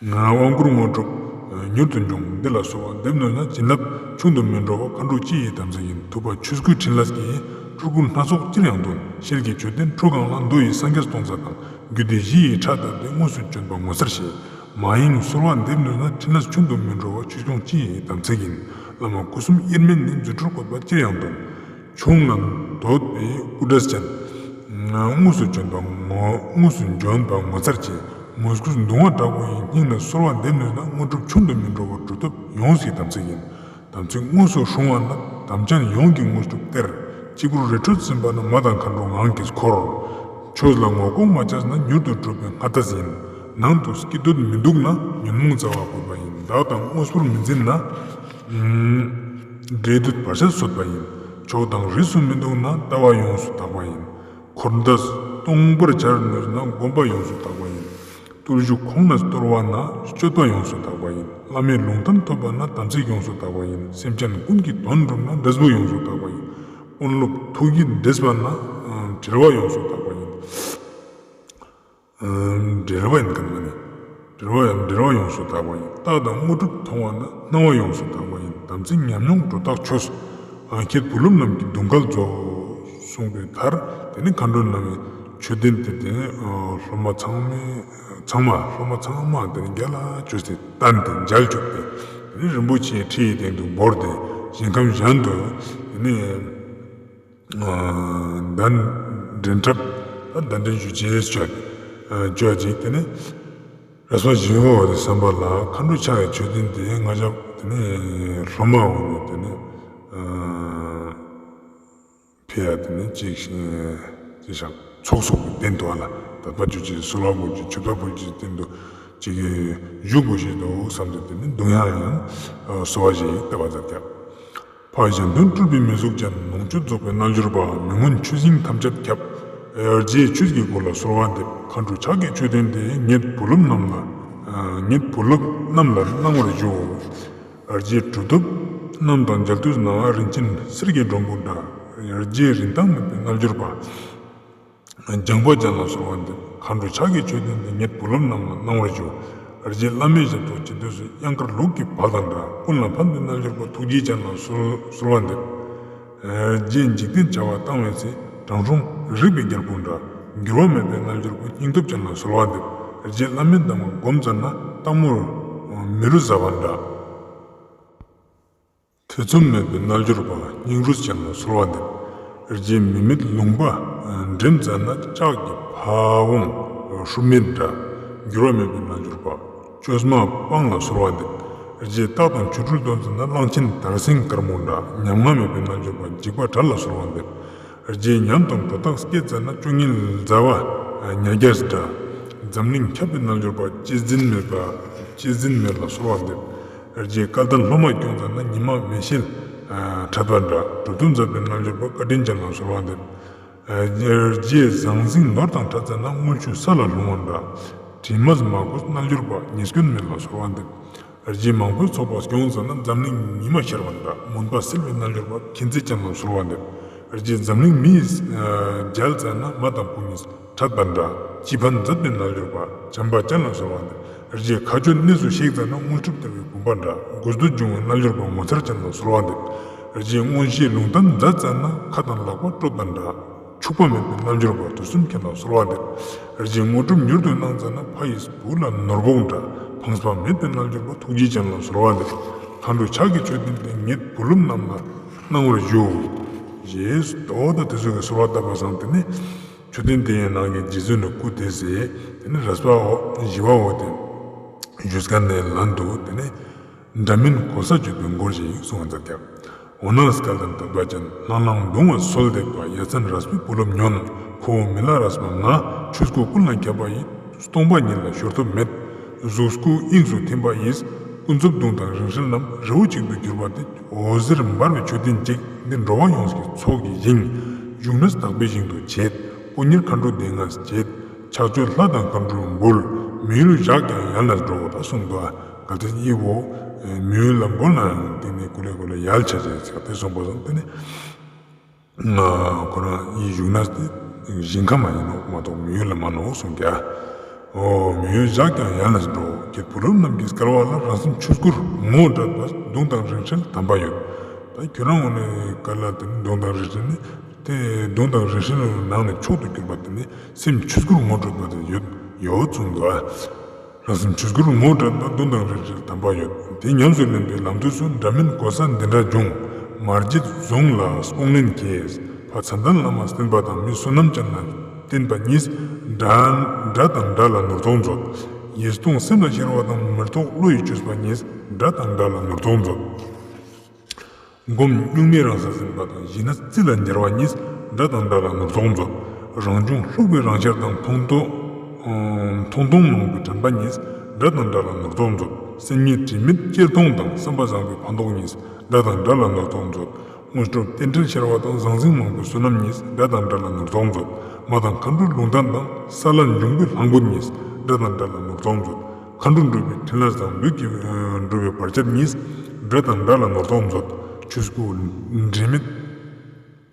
དབང་བསྐུར་དངོས་གྲུབ་མྱུར་དུ་འབྱུང་། འདི་ལ་གསོལ་བ་འདེབས་ནུས་ན། བྱིན་རླབས་ཆུང་དུ་མི་འགྲོ་བར། མཁའ་འགྲོ་སྤྱི་ཡི་དམ་ཚིག་ཡིན། ཐུབ་པ་ཆོས་སྐུའི་ཕྲིན་ལས་ཀྱིས། སྤྲུལ་སྐུ་སྣ་ཚོགས་ཅིར་ཡང་སྟོན། ཤེལ་གྱི་མཆོད་རྟེན་ཁྲུ་གང་ལ། མདོ་ཡི་སངས་རྒྱས་སྟོང་རྩ་དང་། རྒྱུད་སྡེ་བཞི་ཡི་ཕྲ་དང་ལྡན། དངོས་སུ་བྱོན་པ་ངོ་མཚར་ཞེས། མ་ཡེངས་གསོལ་བ་འདེབས་ནུས་ན། ཕྲིན་ལས་ཆུང་དུ་མི་འགྲོ་བར། ཆོས་སྐྱོང་སྤྱི་ཡི་དམ་ཚིག་ཡིན། བླ་མ་སྐུ་གསུམ་དབྱེར་མེད་ནི། རྫུ་འཕྲུལ་བཀོད་པ་ཅིར་ཡང་སྟོན། ཆུང་ལ་འདོད་པའི་སྐུ་འདྲ་ཅན། དངོས་སུ་བྱོན་པ་ངོ་དངོས་སུ་བྱོན་པ་ངོ་མཚར་ཆེ། མོས་གུས་གདུང་བ་དྲག་པོ་ཡིས། སྙིང་ནས་གསོལ་བ་འདེབས་ནུས་ན། དངོས་གྲུབ་ཆུང་དུ་མི་འགྲོ་བར། གྲུབ་ཐོབ་ཡོངས་ཀྱི་དམ་ཚིག་ཡིན། དམ་ཚིག་དངོས་སུ་སྲུང་བ་ན། དམ་ཅན་ཡོངས་ཀྱི་དངོས་གྲུབ་སྟེར། གཅིག་པུར་རི་ཁྲོད་ཟིན་པ་ན། མ་དང་མཁའ་འགྲོ་ངང་གིས་འཁོར། ཆོས་ལ་ངོ་ལྐོག་མ་བྱས་ན། མྱུར་དུ་གྲུབ་པའི་སྔ་ལྟས་ཡིན། ནང་དུ་སྐྱིད་འདོད་མི་འདུག་ན། ཉོན་མོངས་རྩ་བ་བཀོད་པ་ཡིན། བདག་དང་དངོས་པོར་མི་འཛིན་ན། འབྲས་དུད་བར་ཆད་གསོད་པ་ཡིན། ཕྱོགས་དང་རིས་སུ་མི་འདུག་ན། ལྟ་བ་ཡོངས་སུ་དག་པ་ཡིན། འཁོར་འདས་སྟོང་པར་འཆར་ནུས་ན། སྒོམ་པ་ཡོངས་སུ་དག་པ་ཡིན། བརྟུལ་ཞུགས་ཁོང་ནས་སྟོར་བ་ན། སྤྱོད་པ་ཡོངས་སུ་དག་པ་ཡིན། བླ་མའི་ལུང་བསྟན་ཐོབ་པ་ན། དམ་ཚིག་ཡོངས་སུ་དག་པ་ཡིན། སེམས་ཅན་ཀུན་གྱི་དོན་འགྲུབ་ན། འབྲས་བུ་ཡོངས་སུ་དག་པ་ཡིན། དཔོན་སློབ་ཐུགས་ཀྱིས་འདྲེས་པ་ན། འབྲེལ་བ་ཡོངས་སུ་དག་པ་ཡིན། འབྲེལ་བ་ཡིན་ཁན་མ་ནི། འབྲེལ་བ་ཡང་འབྲེལ་བ་ཡོངས་སུ་དག་པ་ཡིན། རྟགས་དང་དངོས་གྲུབ་མཐོང་བ་ན། སྣང་བ་ཡོངས་སུ་དག་པ་ཡིན། དམ་ཚིག་ཉམས་མྱོང་སྒྲོ་བཏགས་ཆོས། ཁྱེད་བུ་སློབ་རྣམས་ཀྱི་གདུང་སྐལ་རྫོགས། གསུངས་པའི་མཐར་དེ་ནི་མཁའ་འགྲོ་རྣམས་ཀྱི་མཆོད་རྟེན་དེ་དེ་ནི་སློབ་མ་ཚང་མས་ཚང་མ་སློབ་མ་ཚང་མ་དེ་ནི་རྒྱ་ལ་བཅོས་ཏེ་བསྟན་ཏེ་མཇལ་བཅུག་སྟེ། དེ་ནི་རིན་པོ་ཆེའི་ཁྲི་ཡི་སྟེང་དུ་བོར་ཏེ་ཞིང་ཁམས་གཞན་དུ་དེ་ནི། གདན་འདྲེན་འཁྲབ། གདན་འདྲེན་ཞུ་ཅེས་བཅོ་བཅོ་ཅིག། དེ་ནས་རས་པ་ཞི་བ་འོད་དེ་བསམ་པ་ལ། མཁའ་འགྲོ་ཕྱག་གི་མཆོད་རྟེན་དེ་ང་ཞབས་དེ་ནས་སློབ་མ་འོ་ནས་དེ་ནས་ཕི་ཡ་དེ་ནས་ཅིག་ཅིག་ཞག་ཚོགས་གསོག་གི་རྟེན་དུ་ཨ་ལ་དད་པ་ཅོ་ཅེས་གསོལ་བ་འབུལ་ཅེས་མཆོད་པ་འབུལ་ཅེས་རྟེན་དུ་ཅིག་བཞུགས་དགོས་ཤེས་འདུག་བསམ་སྟེ་དེ་ནས་གདུང་ཡང་ཡང་གསོལ་བ་ཞིག་བཏབ་པ་མཛད་ཀྱག། ཕ་གཞན་དོན་སྤྲུལ་པའི་མི་གཟུགས་ཅན། ལོངས་སྤྱོད་རྫོགས་པའི་རྣལ་འབྱོར་པ། མི་མངོན་ཆུ་སྲིན་ཐམས་ཅད་ཁྱབ། རྗེ་ཆོས་ཀྱི་སྐུ་ལ་གསོལ་བ་འདེབས། མཁའ་འགྲོ་ཕྱག་གི་མཆོད་རྟེན་དེ། ངེད་བུ་སློབ་རྣམས་ལ། ངེད་བུ་སློབ་རྣམས་ལ་གནང་བར་ཞུ། རྗེ་གྲུབ་ཐོབ་རྣམས་དང་མཇལ་དུས་ན། རིན་ཆེན་གསེར་གྱི་སྒྲོམ་བུ་འདྲ། རྗེ་རིན་ཐང་མེད་པའི་རྣལ་འབྱོར་པ། སྦྱངས་པ་ཅན་ལ་གསོལ་བ་འདེབས། མཁའ་འགྲོ་ཕྱག་གི་མཆོད་རྟེན་དེ། ངེད་བུ་སློབ་རྣམས་ལ་གནང་བར་ཞུ། རྗེ་བླ་མའི་ཞབས་ཏོག་བྱེད་དུས་སུ། གཡང་དཀར་ལུག་གི་བལ་དང་འདྲ། ཀུན་ལ་ཕན་པའི་རྣལ་འབྱོར་པ། ཐུགས་རྗེ་ཅན་ལ་གསོལ་གསོལ་བ་འདེབས། རྗེ་འཇིག་རྟེན་བྱ་བ་བཏང་བའི་ཚེ། དྲང་སྲོང་རིག་པའི་རྒྱལ་པོ་འདྲ། འགྱུར་བ་མེད་པའི་རྣལ་འབྱོར་པ། སྙིང་སྟོབས་ཅན་ལ་གསོལ་བ་འདེབས། རྗེ་བླ་མའི་གདམས་ངག་སྒོམ་མཛད་ན། སྟག་མོར་མི་རུ་ཟ་བ་འདྲ། ཐེ་ཚོམ་མེད་པའི་རྣལ་འབྱོར་པ། སྙིང་རུས་ཅན་ལ་གསོལ་བ་འདེབས། རྗེ་མི་མེད་ལུང་པ་འགྲིམ་མཛད་ན། ལྕགས་ཀྱི་ཕ་བོང་ཧྲུམ་མེད་འདྲ། འགྱུར་བ་མེད་པའི་རྣལ་འབྱོར་པ། བཅོས་མ་སྤང་ལ་གསོལ་བ་འདེབས། རྗེ་རྟགས་དང་ཆོ་འཕྲུལ་སྟོན་མཛད་ན། གླང་ཆེན་དར་སེང་དཀར་མོ་འདྲ། ཉམ་ང་མེད་པའི་རྣལ་འབྱོར་པ། འཇིགས་པ་བྲལ་ལ་གསོལ་བ་འདེབས། རྗེ་ཉམས་དང་སྒྲོ་བཏགས་སྐྱེས་ཙ་ན། བཅུ་གཉིས་ཟླ་བ་ཉ་རྒྱལ་འདྲ། འཛམ་གླིང་ཁྱབ་པའི་རྣལ་འབྱོར་པ། གཅེས་འཛིན་མེད་པ་གཅེས་འཛིན་མེད་ལ་གསོལ་བ་འདེབས། རྗེ་སྐལ་ལྡན་སློབ་མ་སྐྱོང་ཙ་ན། ཉི་མ་མེ་ཤེལ་འཕྲད་པ་འདྲ། གྲུབ་ཐོབ་མཛད་པའི་རྣལ་འབྱོར་པ། བཀའ་དྲིན་ཅན་ལ་གསོལ་བ་འདེབས། རྗེ་ཟང་ཟིང་ནོར་དང་འཕྲད་ཙ་ན། དངུལ་ཆུ་ས་ལ་ལྷུང་བ་འདྲ། དྲི་མས་མ་གོས་རྣལ་འབྱོར་པ། ཉེས་སྐྱོན་མེད་ལ་གསོལ་བ་འདེབས། རྗེ་མང་པོའི་ཚོགས་པ་སྐྱོང་ཙ་ན། འཛམ་གླིང་ཉི་མ་ཤར་བ་འདྲ། མུན་པ་སེལ་བའི་རྣལ་འབྱོར་པ། མཁྱེན་བརྩེ་ཅན་ལ་གསོལ་བ་འདེབས། རྗེ་འཛམ་གླིང་མེས་བརྒྱལ་ཙ་ན། མ་དང་བུ་གཉིས་འཕྲད་པ་འདྲ། བྱིས་པ་མཛད་པའི་རྣལ་འབྱོར་པ། བྱམས་པ་ཅན་ལ་གསོལ་བ་འདེབས། རྗེ་མཁའ་སྤྱོད་གནས་སུ་གཤེགས་ཙ་ན། དངོས་གྲུབ་སྟེར་བའི་བུམ་པ་འདྲ། དགོས་འདོད་འབྱུང་བའི་རྣལ་འབྱོར་པ། ངོ་མཚར་ཅན་ལ་གསོལ་བ་འདེབས། རྗེ་མངོན་ཤེས་ལུང་བསྟན་མཛད་ཙ་ན། ཁ་དང་ལག་པ་སྤྲོད་པ་འདྲ། འཆུག་པ་མེད་པའི་རྣལ་འབྱོར་པ། དུས་གསུམ་མཁྱེན་ལ་གསོལ་བ་འདེབས། རྗེ་དངོས་གྲུབ་མྱུར་དུ་གནང་ཙ་ན། ཕ་ཡིས་བུ་ལ་ནོར་བུ་འདྲ། ཕངས་པ་མེད་པའི་རྣལ་འབྱོར་པ། ཐུགས་རྗེ་ཅན་ལ་གསོལ་བ་འདེབས། མཁའ་འགྲོ་ཕྱག་གི་མཆོད་རྟེན་དེ། ངེད་བུ་སློབ་རྣམས་ལ་གནང་བར་ཞུ། ཞེས་ཏོ་ད་དེ་ཚོ་གི་གསོལ་བ་བཏབ་པ་སང་དེ་ནི་མཆོད་རྟེན་དེ་ཡི་ནང་གི་རྗེ་བཙུན་ནི་སྐུ་དེ་ཟེར་དེ་ནི་རས་པ་བཞི་བ་བོ་དེ་བཞུགས་ཁན་ནི་ལན་དུ་དེ་ནི། འདྲ་མིན་གོ་ས་བརྗོད་པའི་མགུར་ཞིག་གསུངས་པ་མཛད་ཀྱང་། འོ་ན་སྐལ་ལྡན་དད་པ་ཅན། ལྷང་ལྷང་གདུང་བ་གསོལ་འདེབས་པ། ཡ་མཚན་རས་པའི་བུ་སློབ་ཉོན། ཁོ་བོ་མི་ལ་རས་པ་ང་། ཆོས་སྐུ་ཀུན་ལ་ཁྱབ་པ་ཡི། སྟོང་པ་ཉིད་ལ་ཤོར་ཐབས་མེད། གཟུགས་སྐུ་དབྱིངས་སུ་ཐིམ་པ་ཡིས། ཀུན་རྫོབ་གདུང་དང་རིང་བསྲེལ་རྣམས། རི་བོ་གཅིག་ཏུ་གྱུར་པ་དེ། འོད་ཟེར་འབར་བའི་མཆོད་རྟེན་གཅིག་འདི་འགྲོ་བ་ཡོངས་ཀྱི་ཚོགས་ཀྱི་ཞིང་། བཞུགས་ནས་དག་པའི་ཞིང་དུ་བྱེད། དཀོན་གཉེར་མཁའ་འགྲོ་སྡེ་ལྔས་བྱེད། ཕྱག་མཆོད་ལྷ་དང་མཁའ་འགྲོས་འབུལ། མི་ཡུལ་བཞག་ཀྱང་ཡལ་ནས་འགྲོ། ད་གསུངས་འདུག་ཨ། གལ་ཏེ་ཨི་བོ་མི་ཡུལ་ལ་འབུལ་ན་ཡང་དེ་ནི་ཀུ་ལེ་ཀུ་ལེ་ཡལ་ཆ་ཅེས་ཟེར་ཏེ་གསུངས་པ་སང་དེ་ནི་ཁོ་རང་ཨི་བཞུགས་ན་དེ་ཞིང་ཁམས་ཡིན་ནོག་མ་གཏོགས་མི་ཡུལ་ལ་མ་ནོག་གསུངས་ཀྱག། འོ་མི་ཡུལ་བཞག་ཀྱང་ཡལ་ནས་འགྲོ། ཁྱེད་བུ་སློབ་རྣམས་ཀྱི་སྐལ་བ་ལ། རང་སེམས་ཆོས་སྐུར་ངོ་སྤྲད་པ། གདུང་དང་རིང་བསྲེལ་དམ་པ་ཡོད། ད་ཁྱོད་རང་ངོ་ནས་ག་ལ་དེ་ནི་གདུང་དང་རིང་བསྲེལ་ནི་དེ་གདུང་དང་རིང་བསྲེལ་ནང་ནས་མཆོག་ཏུ་གྱུར་པ་དེ་ནི་སེམས་ཆོས་སྐུར་ངོ་སྤྲོད་པ་དེ་ཡོད་ཡོད་གསུངས་འདུག་ཨ། རང་སེམས་ཆོས་སྐུར་ངོ་སྤྲད་པ། གདུང་དང་རིང་བསྲེལ་དམ་པ་ཡོད། དེ་ཉམས་སུ་ལེན་པའི་ལམ་དུས་སུ། འདྲ་མིན་གོ་ས་འདི་འདྲ་འབྱུང་། མ་བརྗེད་བཟུང་ལ་སྤོང་ལེན་གྱིས། ཕ་མཚན་ལྡན་བླ་མ་བསྟེན་པ་དང་། མི་བསོད་ནམས་ཅན་ལ་བསྟེན་པ་གཉིས། དགྲ་དགྲ་དང་དགྲ་ལ་ནོར་འཚོ་མཛོད། ཡིད་གཏོང་སེམས་ལ་ཤར་བ་དང་། མི་རྟོག་བློ་ཡིས་བཅོས་པ་གཉིས། དགྲ་དང་དགྲ་ལ་ནོར་འཚོ་མཛོད། སྒོམ་གཉུག་མའི་རང་སར་ཟིན་པ་དང་། ཞི་གནས་རྩི་ལ་འབྱར་བ་གཉིས། དགྲ་དང་དགྲ་ལ་ནོར་འཚོ་མཛོད། རང་བྱུང་ལྷུག་པའི་རང་ཤར་དང་། མཐོང་སྟོང་མཐོང་སྟོང་མང་པོའི་དྲན་པ་གཉིས། དགྲ་དང་དགྲ་ལ་ནོར་འཚོ་མཛོད། སེམས་ཉིད་དྲི་མེད་གཅེར་མཐོང་དང་། བསམ་པ་བཟང་པོའི་ཕན་འདོགས་གཉིས། དགྲ་དང་དགྲ་ལ་ནོར་འཚོ་མཛོད། དངོས་གྲུབ་རྟེན་འབྲེལ་ཤར་བ་དང་། ཟང་ཟིང་མང་པོའི་བསོད་ནམས་གཉིས། དགྲ་དང་དགྲ་ལ་ནོར་འཚོ་མཛོད། མ་དང་མཁའ་འགྲོའི་ལུང་བསྟན་དང་། ས་བླ་འབྱུང་པོའི་ལྷ་མགོན་གཉིས། དགྲ་དང་དགྲ་ལ་ནོར་འཚོ་མཛོད། མཁའ་འགྲོ་འགྲུབ་པའི་ཕྲིན་ལས་དང་། ལུས་ཀྱི་འགྲུབ་པའི་བར་ཆད་གཉིས། དགྲ་དང་དགྲ་ལ་ནོར་འཚོ་མཛོད། ཆོས་སྐུ་དྲི་མེད་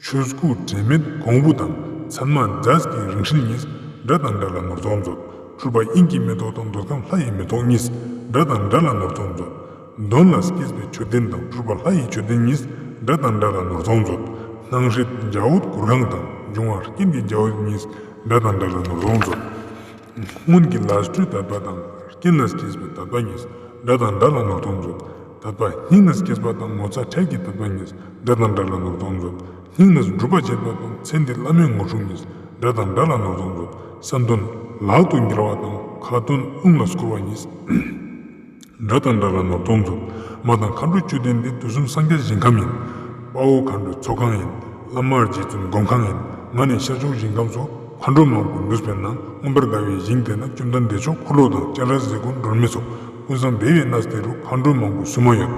ཆོས་སྐུ་དྲི་མེད་གོང་བུ་དང་། མཚན་མ་འཛད་ཀྱི་རིང་བསྲེལ་གཉིས། དགྲ་དང་དགྲ་ལ་ནོར་འཚོ་མཛོད། སྤྲུལ་པ་དབྱིངས་ཀྱི་མེ་ཏོག་དང་། འདོད་ཁམས་ལྷ་ཡི་མེ་ཏོག་གཉིས། དགྲ་དང་དགྲ་ལ་ནོར་འཚོ་མཛོད། གདོན་ལ་སྐྱེས་པའི་མཆོད་རྟེན་དང་། སྤྲུལ་པ་ལྷ་ཡི་མཆོད་རྟེན་གཉིས། དགྲ་དང་དགྲ་ལ་ནོར་འཚོ་མཛོད། སྣང་སྲིད་འཇའ་འོད་གུར་ཁང་དང་། འབྱུང་བ་རྐྱེན་གྱི་འཇའ་འོད་གཉིས། དགྲ་དང་དགྲ་ལ་ནོར་འཚོ་མཛོད། སྔོན་གྱི་ལས་སྤྲུལ་དད་པ་དང་། རྐྱེན་ལས་སྐྱེས་པའི་དད་པ་གཉིས། དགྲ་དང་དགྲ་ལ་ནོར་འཚོ་མཛོད། དད་པ་སྙིང་ནས་སྐྱེས་པ་དང་། ངོ་ཚ་ཁྲེལ་གྱི་དད་པ་གཉིས། དགྲ་དང་དགྲ་ལ་ནོར་འཚོ་མཛོད། སྙིང་ནས་སྒྲུབ་པ་བྱེད་པ་དང་། མཚན་དེ་བླ་མའི་ངོ་སྤྲོད་གཉིས། དགྲ་དང་དགྲ་ལ་ནོར་འཚོ་མཛོད། བསམ་དོན་ལག་ཏུ་འཁྱེར་བ་དང་། ཁ་ཏོན་རླུང་ལ་བསྐུར་བ་གཉིས། དགྲ་དང་དགྲ་ལ་ནོར་འཚོ་མཛོད། མ་དང་མཁའ་འགྲོའི་མཆོད་རྟེན་འདི། དུས་གསུམ་སངས་རྒྱས་ཞིང་ཁམས་ཡིན། དཔའ་བོ་མཁའ་འགྲོའི་ཚོགས་ཁང་ཡིན། བླ་མ་རྗེ་བཙུན་སྒོམ་ཁང་ཡིན། ང་ནི་ཤར་ཕྱོགས་ཞིང་ཁམས་སུ། མཁའ་འགྲོ་མང་པོས་འདུས་པའི་ནང་། མངོན་པར་དགའ་བའི་ཞིང་དེ་ན། བཅོམ་ལྡན་བདེ་མཆོག་འཁོར་ལོ་དང་། སྤྱན་རས་གཟིགས་མགོན་སྒྲོལ་མའི་ཚོགས། ཀུན་བཟང་བདེ་བའི་གནས་དེ་རུ། མཁའ་འགྲོ་མང་པོས་བསུ་མ་ཡོད།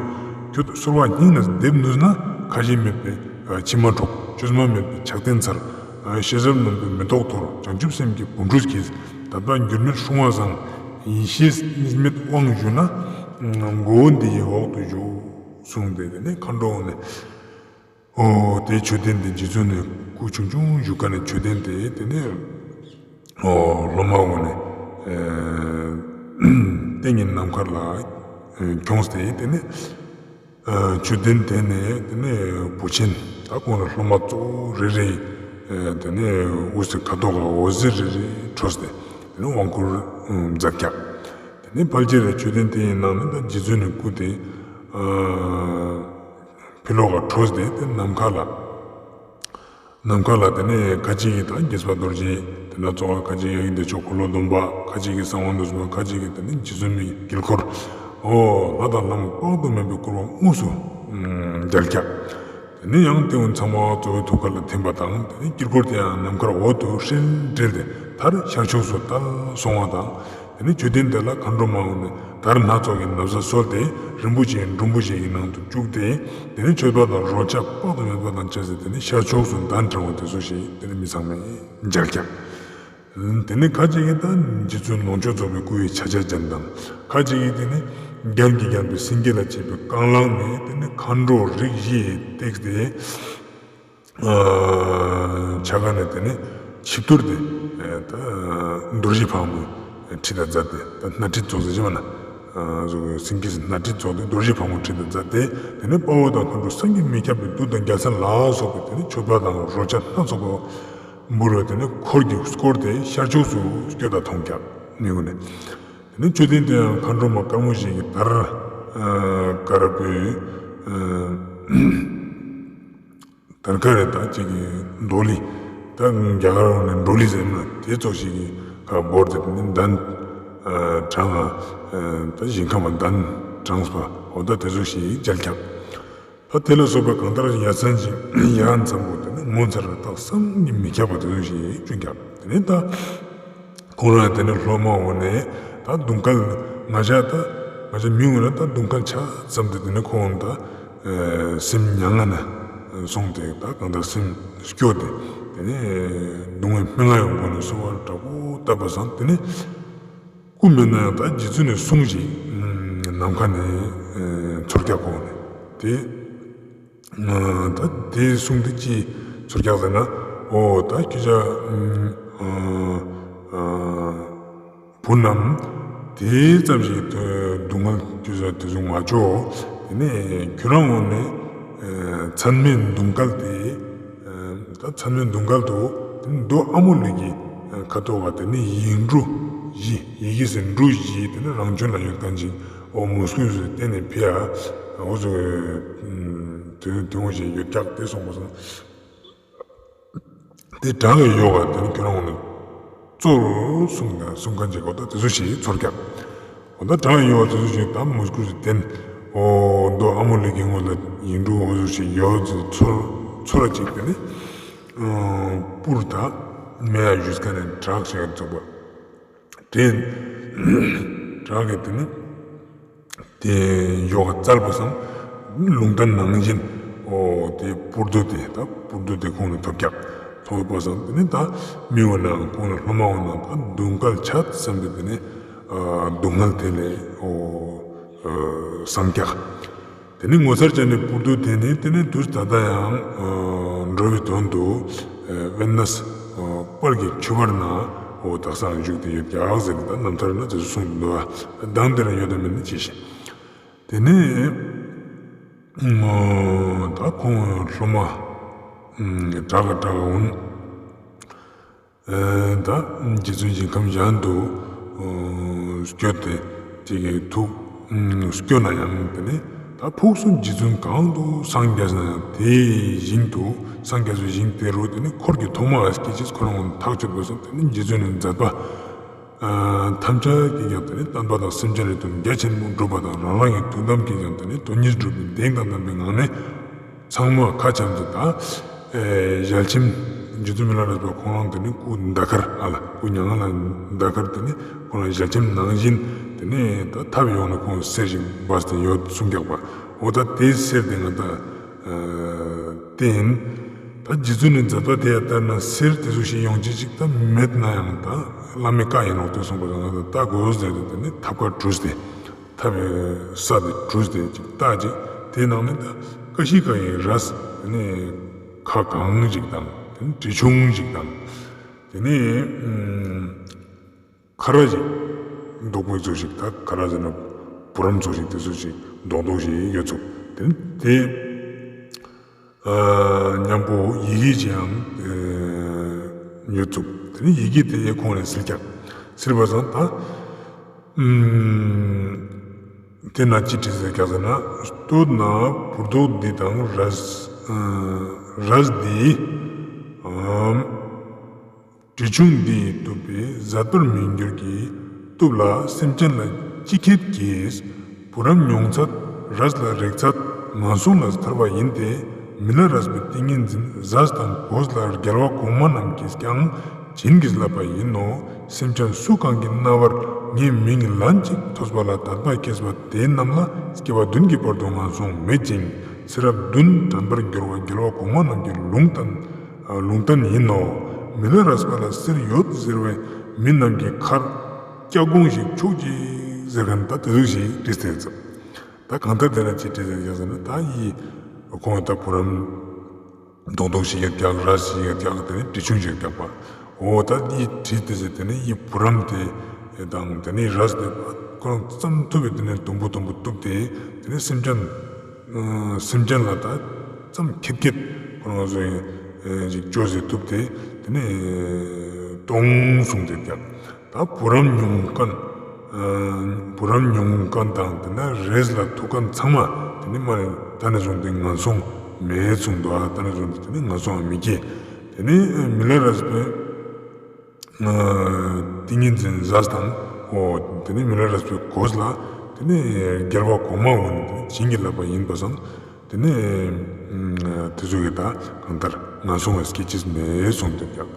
ཁྱོད་གསོལ་བ་སྙིང་ནས་འདེབས་ནུས་ན། ཁ་ཞེ་མེད་པའི་མཆི་མ་འཁྲུག། བཅོས་མ་མེད་པའི་ཕྱག་རྟེན་འཚལ། ཤེས་རབ་རྣོན་པོས་མེ་ཏོག་འཐོར། བྱང་ཆུབ་སེམས་ཀྱི་བུམ་འཁྲུགས་ཀྱིས། དད་པ་འགྱུར་མེད་སྲུང་བ་བཟང་། ཡེ་ཤེས་གཉིས་མེད་དབང་ཞུ་ན། མགོ་བོ་འདི་ཡི་འོག་ཏུ་བཞུགས། གསུངས་ཏེ་དེ་ནས་མཁའ་འགྲོ་བོ་ནས། འོ་དེ་མཆོད་རྟེན་དེ་རྗེ་བཙུན་ནི་སྐུ་ཆུང་ཆུང་བཞུགས་ཁན་ནི་མཆོད་རྟེན་དེ་དེ་ནས་འོ་སློབ་མ་བོ་ནས་ཏིང་ངེ་ནམ་མཁའ་ལ་ཁྱོངས་ཏེ་དེ་ནས། མཆོད་རྟེན་དེ་ནས་དེ་ནས་བུ་ཆེན་ད་ཁོང་རང་སློབ་མ་གཙོ་བོ་རེ་རེ་དེ་ནས་དབུ་སྐྲའི་ཁ་དོག་ག་འོད་ཟེར་རེ་རེ་འཕྲོས་ཏེ་དེ་ནས་དབང་བསྐུར་མཛད་ཀྱག། དེ་ནས་ཕལ་ཆེར་མཆོད་རྟེན་དེའི་ནང་ནས་ད་རྗེ་བཙུན་ནི་སྐུ་དེ་ཕི་ལོག་ག་འཕྲོས་ཏེ་དེ་ནམ་མཁའ་ལ། ནམ་མཁའ་ལ་དེ་ནས་ཁ་ཅིག་གིས་ད་དགྱེས་པ་རྡོ་རྗེ། དེ་ན་གཙོ་བོ་ཁ་ཅིག་ཡ་གི་བདེ་མཆོག་འཁོར་ལོ་སྡོམ་པ། ཁ་ཅིག་གིས་གསང་བ་འདུས་པ། ཁ་ཅིག་གིས་དེ་ནས་རྗེ་བཙུན་མའི་དཀྱིལ་འཁོར། འོ་ལྷ་དང་ལྷ་མོ་དཔག་ཏུ་མེད་པའི་བསྐུར་བ་དངོས་སུ་མཇལ་ཀྱག། དེ་ནས་ཡང་དེ་འུན་ཚང་མ་གཙོ་བོའི་ཐུགས་ཀ་ལ་ཐིམ་པ་དང་། དེ་ནས་དཀྱིལ་འཁོར་དེ་ཡང་ནམ་མཁར་འོད་དུ་ཧྲིལ་བྲེལ་ཏེ་མཐར་ཤར་ཕྱོགས་སུ་བལྟ་སོང་བ་དང་། དེ་ནས་མཆོད་རྟེན་དེ་ལ་མཁའ་འགྲོ་མ་འོ་ནས་དར་སྣ་ཚོགས་ཀྱི་ན་བཟའ་གསོལ་ཏེ་རིན་པོ་ཆེའི་སྒྲོམ་བུ་ཞིག་གི་ནང་དུ་བཅུག་སྟེ། དེ་ནས་མཆོད་པ་དང་རོལ་ཆ་དཔག་ཏུ་མེད་པ་དང་བཅས་ཏེ་དེ་ནས་ཤར་ཕྱོགས་སུ་གདན་དྲངས་པ་དེ་ཚོ་ཞིག་དེ་ནས་མི་ཚང་མས་མཇལ་ཀྱང་། དེ་ནས་ཁ་ཅིག་གིས་ད་རྗེ་བཙུན་ལོངས་སྤྱོད་རྫོགས་པའི་སྐུ་ཡི་ཆ་བྱད་ཅན་དང་། ཁ་ཅིག་གིས་དེ་ནས་རྒྱན་གྱིས་བརྒྱན་པའི་སེང་གེ་ལ་བཅས་པའི་རྐང་ལག་ནས་དེ་ནས་མཁའ་འགྲོ་རིགས་བཞི་ཡི་བཏེགས་ཏེ། ཨ་ཕྱི་ཁ་ནས་དེ་ནས་ཆིབས་ཐུར་དེ་ཨ་ད་རྡོ་རྗེ་ཕག་མོའི་ཁྲི་དང་མཛའ་སྟེ། ད་སྣ་ཁྲིད་ཚོགས་ཟེར་ཅེས་མ་ན། ཨ་སེང་གེ་སྣ་ཁྲིད་ཚོགས་ཏེ་རྡོ་རྗེ་ཕག་མོའི་ཁྲི་དང་མཛའ་སྟེ། དེ་ནས་དཔའ་བོ་དང་མཁའ་འགྲོ་བསམ་གྱིས་མི་ཁྱབ་པའི་གདུགས་དང་རྒྱལ་མཚན་ལ་སོགས་པའི་དེ་ནས་མཆོད་པ་དང་རོལ་ཆ་སྣ་ཚོགས་པ་འབུལ་བའི་དེ་ནས་འཁོར་གྱིས་བསྐོར་ཏེ་ཤར་ཕྱོགས་སུ་སྐྱོད་ད་མཐོང་ཀྱང་། དེ་ནས་མཆོད་རྟེན་དེ་ཡང་མཁའ་འགྲོ་མ་དཀར་མོ་ཞིག་གི་དར་ཨ་དཀར་པོའི་ཨ་དར་དཀར་རེ་ད་ཅིག་གི་འབྲོ་ལི། ད་རྒྱ་གར་འོ་ནས་འབྲོ་ལི་ཟེར་ན་དེ་ཙོགས་ཤིག་གི་ཁ་བོར་ཏེ་དེ་ནས་གདན་ཨ་དྲངས་ཨ་ད་ཞིང་ཁམས་མ་གདན་དྲངས་པ་འོ་ད་དེ་ཙོགས་ཤིག་མཇལ་ཀྱང་། ད་དེ་ལ་སོགས་པའི་གང་ལྟར་ཡ་མཚན་ཅིག་ཡ་མཚན་པོ་དེ་ནི་ངོ་མཚར་ར་ད་བསམ་གྱིས་མི་ཁྱབ་པ་དེ་ཚོ་ཞིག་བྱུང་ཀྱང་། དེ་ནས་ད་ཁོང་རང་དེ་ནས་སློབ་མ་འོ་ནས་ད་དུང་དཀར་ང་ཞ་ད་ང་ཞ་མི་འོ་ན་ད་དུང་དཀར་ཆ་ཙམ་དེ་དེ་ནས་ཁོང་ད་ཨེ་སེམས་མྱ་ངན་ན་སོང་སྟེ། ད་གང་ལྟར་སེམས་སྐྱོ་སྟེ་དེ་ནས་སྡུག་བསྔལ་སྨྲེ་སྔགས་ཡང་མགོ་ནས་གསོལ་བ་དྲག་པོ་བཏབ་པ་སང་། དེ་ནས་སྐུ་མེད་ན་ཡང་ད་རྗེ་བཙུན་ནས་གསུང་ཞིག་ནམ་མཁའ་ནས་ཚོར་རྒྱག་གོ་ནས་དེ། ད་དེ་གསུང་དེ་ཅི་ཚོར་རྒྱག་ཟེར་ན། འོ་ད་ཁྱོད་ཅག་བུ་རྣམས་དེ་ཙམ་ཞིག་སྡུག་བསྔལ་ཁྱོད་ཅག་དེ་ཟུག་མ་བྱོས། དེ་ནས་ཁྱོད་རང་འོ་ནས་མཚན་མོའི་དུང་དཀར་དེ། ད་མཚན་མོའི་དུང་དཀར་དུ་དེ་ནི་མདོ་ཨ་མོ་ལེགས་ཀྱི་ཁ་ཐོག་ག་དེ་ནི་ཡིག་འབྲུ་བཞི། ཡི་གེ་ཟེར་འབྲུ་བཞི་དེ་ནི་རང་བྱོན་ལ་ཡོད་མཁན་ཅིག་འོ་མོ་སྐུ་ཟེར་བསྟན་ནས་ཕི་ཡ་འོ་ཟེར་དེ་དེ་འོ་ཞིག་ཡོད་ཀྱག་དེ་གསུངས་པ་སང་། དེ་བྲག་གི་ཡོག་ག་དེ་ནི་ཁྱོད་རང་ངོ་ནས་གཙོ་བོར་གསུང་གསུང་མཁན་ཅིག་འོ་ད་དེ་ཚོ་ཞིག་ཚོར་ཀྱག། འོ་ད་བྲག་གི་ཡོག་ག་དེ་ཚོ་ཞིག་ད་མོ་སྐུ་ཟེར་བསྟན། འོ་མདོ་ཨ་མོ་ལེགས་ཀྱི་ངོ་ལ་ཡིག་འབྲུ་འོ་ཟེར་ཞིག་ཡོད་ཚོར་ཚོར་ར་ཅིག་དེ་ནི། སྤུར་དང་མེ་ཡ་བཞུས་ཀ་ནས་བྲག་ཞིག་ཚུགས་པ། དྲན། བྲག་གི་དེ་ནི་དེ་ཡོག་ག་བཙལ་པ་སང་ལུང་བསྟན་ནང་བཞིན་འོ་དེ་སྤུར་རྡོ་དེ་ད་སྤུར་རྡོ་དེ་ཁོང་ནས་ཐོབ་ཀྱག། ཐོབ་པ་སང་དེ་ནི་ད་མི་འོ་ན་ཁོང་ནས་སློབ་མ་འོ་ན་ད་དུང་དཀར་ཆ་ཙམ་པའི་དེ་ནི་སྡུག་བསྔལ་དེ་ལས་འོ་སངས་ཀྱག། དེ་ནས་ངོ་མཚར་ཅན་ནི་སྤུར་རྡོ་དེ་ནི་དེ་ནས་དུས་ད་ལྟ་ཡང་འགྲོ་བའི་དོན་དུ་དབེན་གནས་དཔལ་གྱི་ཆོས་འཁོར་ན་འོ་དག་སང་བཞུགས་ཏེ་ཡོད་ཀྱག་ཟེར་ནས་ད་རྣམ་ཐར་ན་དེ་ཚོ་གསུངས་འདུག། གདངས་དེ་རང་ཡོད་དམ་མེད་ན་ཅི་ཤེས། དེ་ནས་ད་ཁོང་སློབ་མ་བྲག་ག་བྲག་ག་འོང་། ད་རྗེ་བཙུན་ཞིང་ཁམས་གཞན་དུ་སྐྱོད་དེ་དེ་གི་ཐུགས་སྐྱོ་ན་ཡང་དེ་ནས་ད་ཕུགས་སུ་རྗེ་བཙུན་གང་དུ་སངས་རྒྱས་ན་ཡང་དེའི་ཞིང་དུ་སངས་རྒྱས་པའི་ཞིང་དེ་རུ་དེ་ནས་འཁོར་གྱི་ཐོག་མ་སྐྱེ་ཅེས་ཁོ་རང་ཐག་ཆོད་པ་སོང་། དེ་ནས་རྗེ་བཙུན་ནི་མཛད་པ་ཐམས་ཅད་ཀྱི་ཡང་དེ་ནས་བསྟན་པ་དང་སེམས་ཅན་ལ་དོན་རྒྱ་ཆེན་པོ་སྒྲུབ་པ་དང་རང་རང་གི་ཐུགས་དམ་གྱི་ཡང་དེ་ནས་དོན་གཉིས་སྒྲུབ་པའི་གདེང་དང་ལྡན་པའི་ངང་ནས། ཚང་མ་ཁ་འཆམ་དུ་ད་ཨེ་ཞལ་ཆེམས་རྗེ་བཙུན་མི་ལ་རས་པ་ཁོང་རང་དེ་ནི་སྐུ་ཟླ་དཀར་ཨ་ལ་སྐུ་མྱ་ངན་ལས་ཟླ་དཀར་དེ་ནི་ཁོང་རང་ཞལ་ཆེམས་ནང་བཞིན་དེ་ནི་ད་ཐབ་ཡོང་ན་ཁོང་གསེར་ཞིག་སྦས་ཏེ་ཡོད་གསུང་རྒྱག་པ། འོ་ད་དེ་གསེར་དེ་ང་ད་ཨ་བསྟན། ད་རྗེ་བཙུན་ནི་མཛད་པ་དེ་ཡ་ལྟར་ན་གསེར་དེ་ཚོ་ཞིག་ཡོང་ཅེས་ཅིག་ད་མེད་ན་ཡང་ད་བླ་མའི་བཀའ་ཡིན་ནོག་དེ་གསུངས་པ་ད་ང་ད་ལྟ་དགོས་ཟེར་ཏེ་དེ་ནི་ཐབ་ཀ་གྲུས་ཏེ། ཐབ་པའི་ས་དེ་གྲུས་ཏེ་ཅིག་ལྟ་ཅིག། དེ་ནང་ནས་ད་ཀ་ཤི་ཀ་ཡི་རས་དེ་ནས་ཁ་གང་ཞིག་དང་དེ་ནས་དྲི་ཆུང་ཞིག་དང་དེ་ནས་ཁ་ར་ཞིག་མདོག་མི་ཚོ་ཞིག་ད་ཁ་ར་ཟེར་ན་བུ་རམ་ཚོ་ཞིག་དེ་ཚོ་ཞིག་མདོག་མདོག་ཞིག་ཡོད་ཚུགས། དེ་ནས་དེ། མཉམ་པོ་ཡི་གེ་ཅིག་ཡང་ཡོད་ཚུགས། དེ་ནས་ཡི་གེ་དེ་ཁོང་ནས་སིལ་ཀྱག། སིལ་བ་སང་ད་དེ་ན་ཅི་བྲིས་ཟེར་ཀྱག་ཟེར་ན། སྟོད་ན་བུར་རྡོག་འདི་དང་རས་རས་འདི་དྲི་ཆུང་འདི་ཡིས་བཏུབ་པས་ཟད་པར་མི་འགྱུར་གྱི། བཏུབ་ལ་སེམས་ཅན་ལ་ཅི་ཁྱད་ཀྱིས། བུ་རམ་མྱོང་ཚད་རས་ལ་རེག་ཚད་ངན་སོང་ལ་ཐར་བ་ཡིན་ཏེ། མི་ལ་རས་པའི་ཏིང་ངེ་འཛིན་ཟས་དང་གོས་ལ་རྒྱལ་བ་གོང་མ་རྣམས་ཀྱིས་ཀྱང་བྱིན་གྱིས་བརླབས་པ་ཡིན་ནོ། སེམས་ཅན་སུ་གང་གི་རྣ་བར་ངའི་མིང་ལན་ཅིག་ཐོས་པ་ལ་དད་པ་སྐྱེས་པ་དེ་རྣམས་ལ་སྐྱེ་བ་བདུན་གྱི་བར་དུ་ངན་སོང་མེད་ཅིང་ཚེ་རབས་བདུན་དྲན་པར་འགྱུར་བ་རྒྱལ་བ་གོང་མ་རྣམས་ཀྱི་ལུང་བསྟན་ལུང་བསྟན་ཡིན་ནོ། མི་ལ་རས་པ་ལ་གསེར་ཡོད་ཟེར་བའི་མི་རྣམས་ཀྱི་ཁར་སྐྱག་གོང་ཞིག་ཆོག་ཅིག་ཟེར་མཁན་ད་དེ་ཟུག་ཞིག་བྲིས་ཏེ་ཡོད་ཙང་། ད་གང་ལྟར་དེ་ན་ཅི་བྲིས་ཏེ་ཡོད་ཟེར་ན་ད་ཡི་ཁོང་ད་བུ་རམ་རྡོག་རྡོག་ཞིག་ཡོད་ཀྱག་རས་ཞིག་ཡོད་ཀྱག་དེ་ནི་བྲིས་ཆུང་ཞིག་ཡོད་ཀྱག་པ། འོ་ད་ཡི་བྲིས་ཏེ་ཟེར་དེ་ནི་ཡི་བུ་རམ་དེ་དང་དེ་ནི་རས་དེ་ཁོང་ཙམ་ཐུབ་པའི་དེ་ནི་དུམ་བུ་དུམ་བུ་གཏུབས་ཏེ་དེ་ནི་སེམས་ཅན་སེམས་ཅན་ལ་ད་ཙམ་ཁེད་ཁེད་ཁོང་ཚོ་ཞིག་བཅོས་ཟེར་གཏུབས་ཏེ་དེ་ནི་སྟོང་གསུངས་ཏེ་ཀྱག་ད་བུ་རམ་མྱོང་མཁན། བུ་རམ་མྱོང་མཁན་དང་དེ་ན་རས་ལ་ཐུག་མཁན་ཚང་མ་དེ་ནི་མ་ནི་ད་ནི་བཟུང་སྟེ་ངན་སོང་མེད་གསུངས་འདུག་ད་ནི་བཟུང་སྟེ་དེ་ནི་ངན་སོང་མི་སྐྱེ། དེ་ནི་མི་ལ་རས་པའི་ཏིང་ངེ་འཛིན་ཟས་དང་འོ་དེ་ནི་མི་ལ་རས་པའི་གོས་ལ་དེ་ནི་རྒྱལ་བ་གོང་མ་འོ་ནི་བྱིན་གྱིས་བརླབས་པ་ཡིན་པ་སང་། དེ་ནས་དེ་ཚོ་གི་ད་གང་ལྟར་ངན་སོང་བའི་སྐད་ཅིག་མེད་གསུངས་ཏེ་ཀྱག་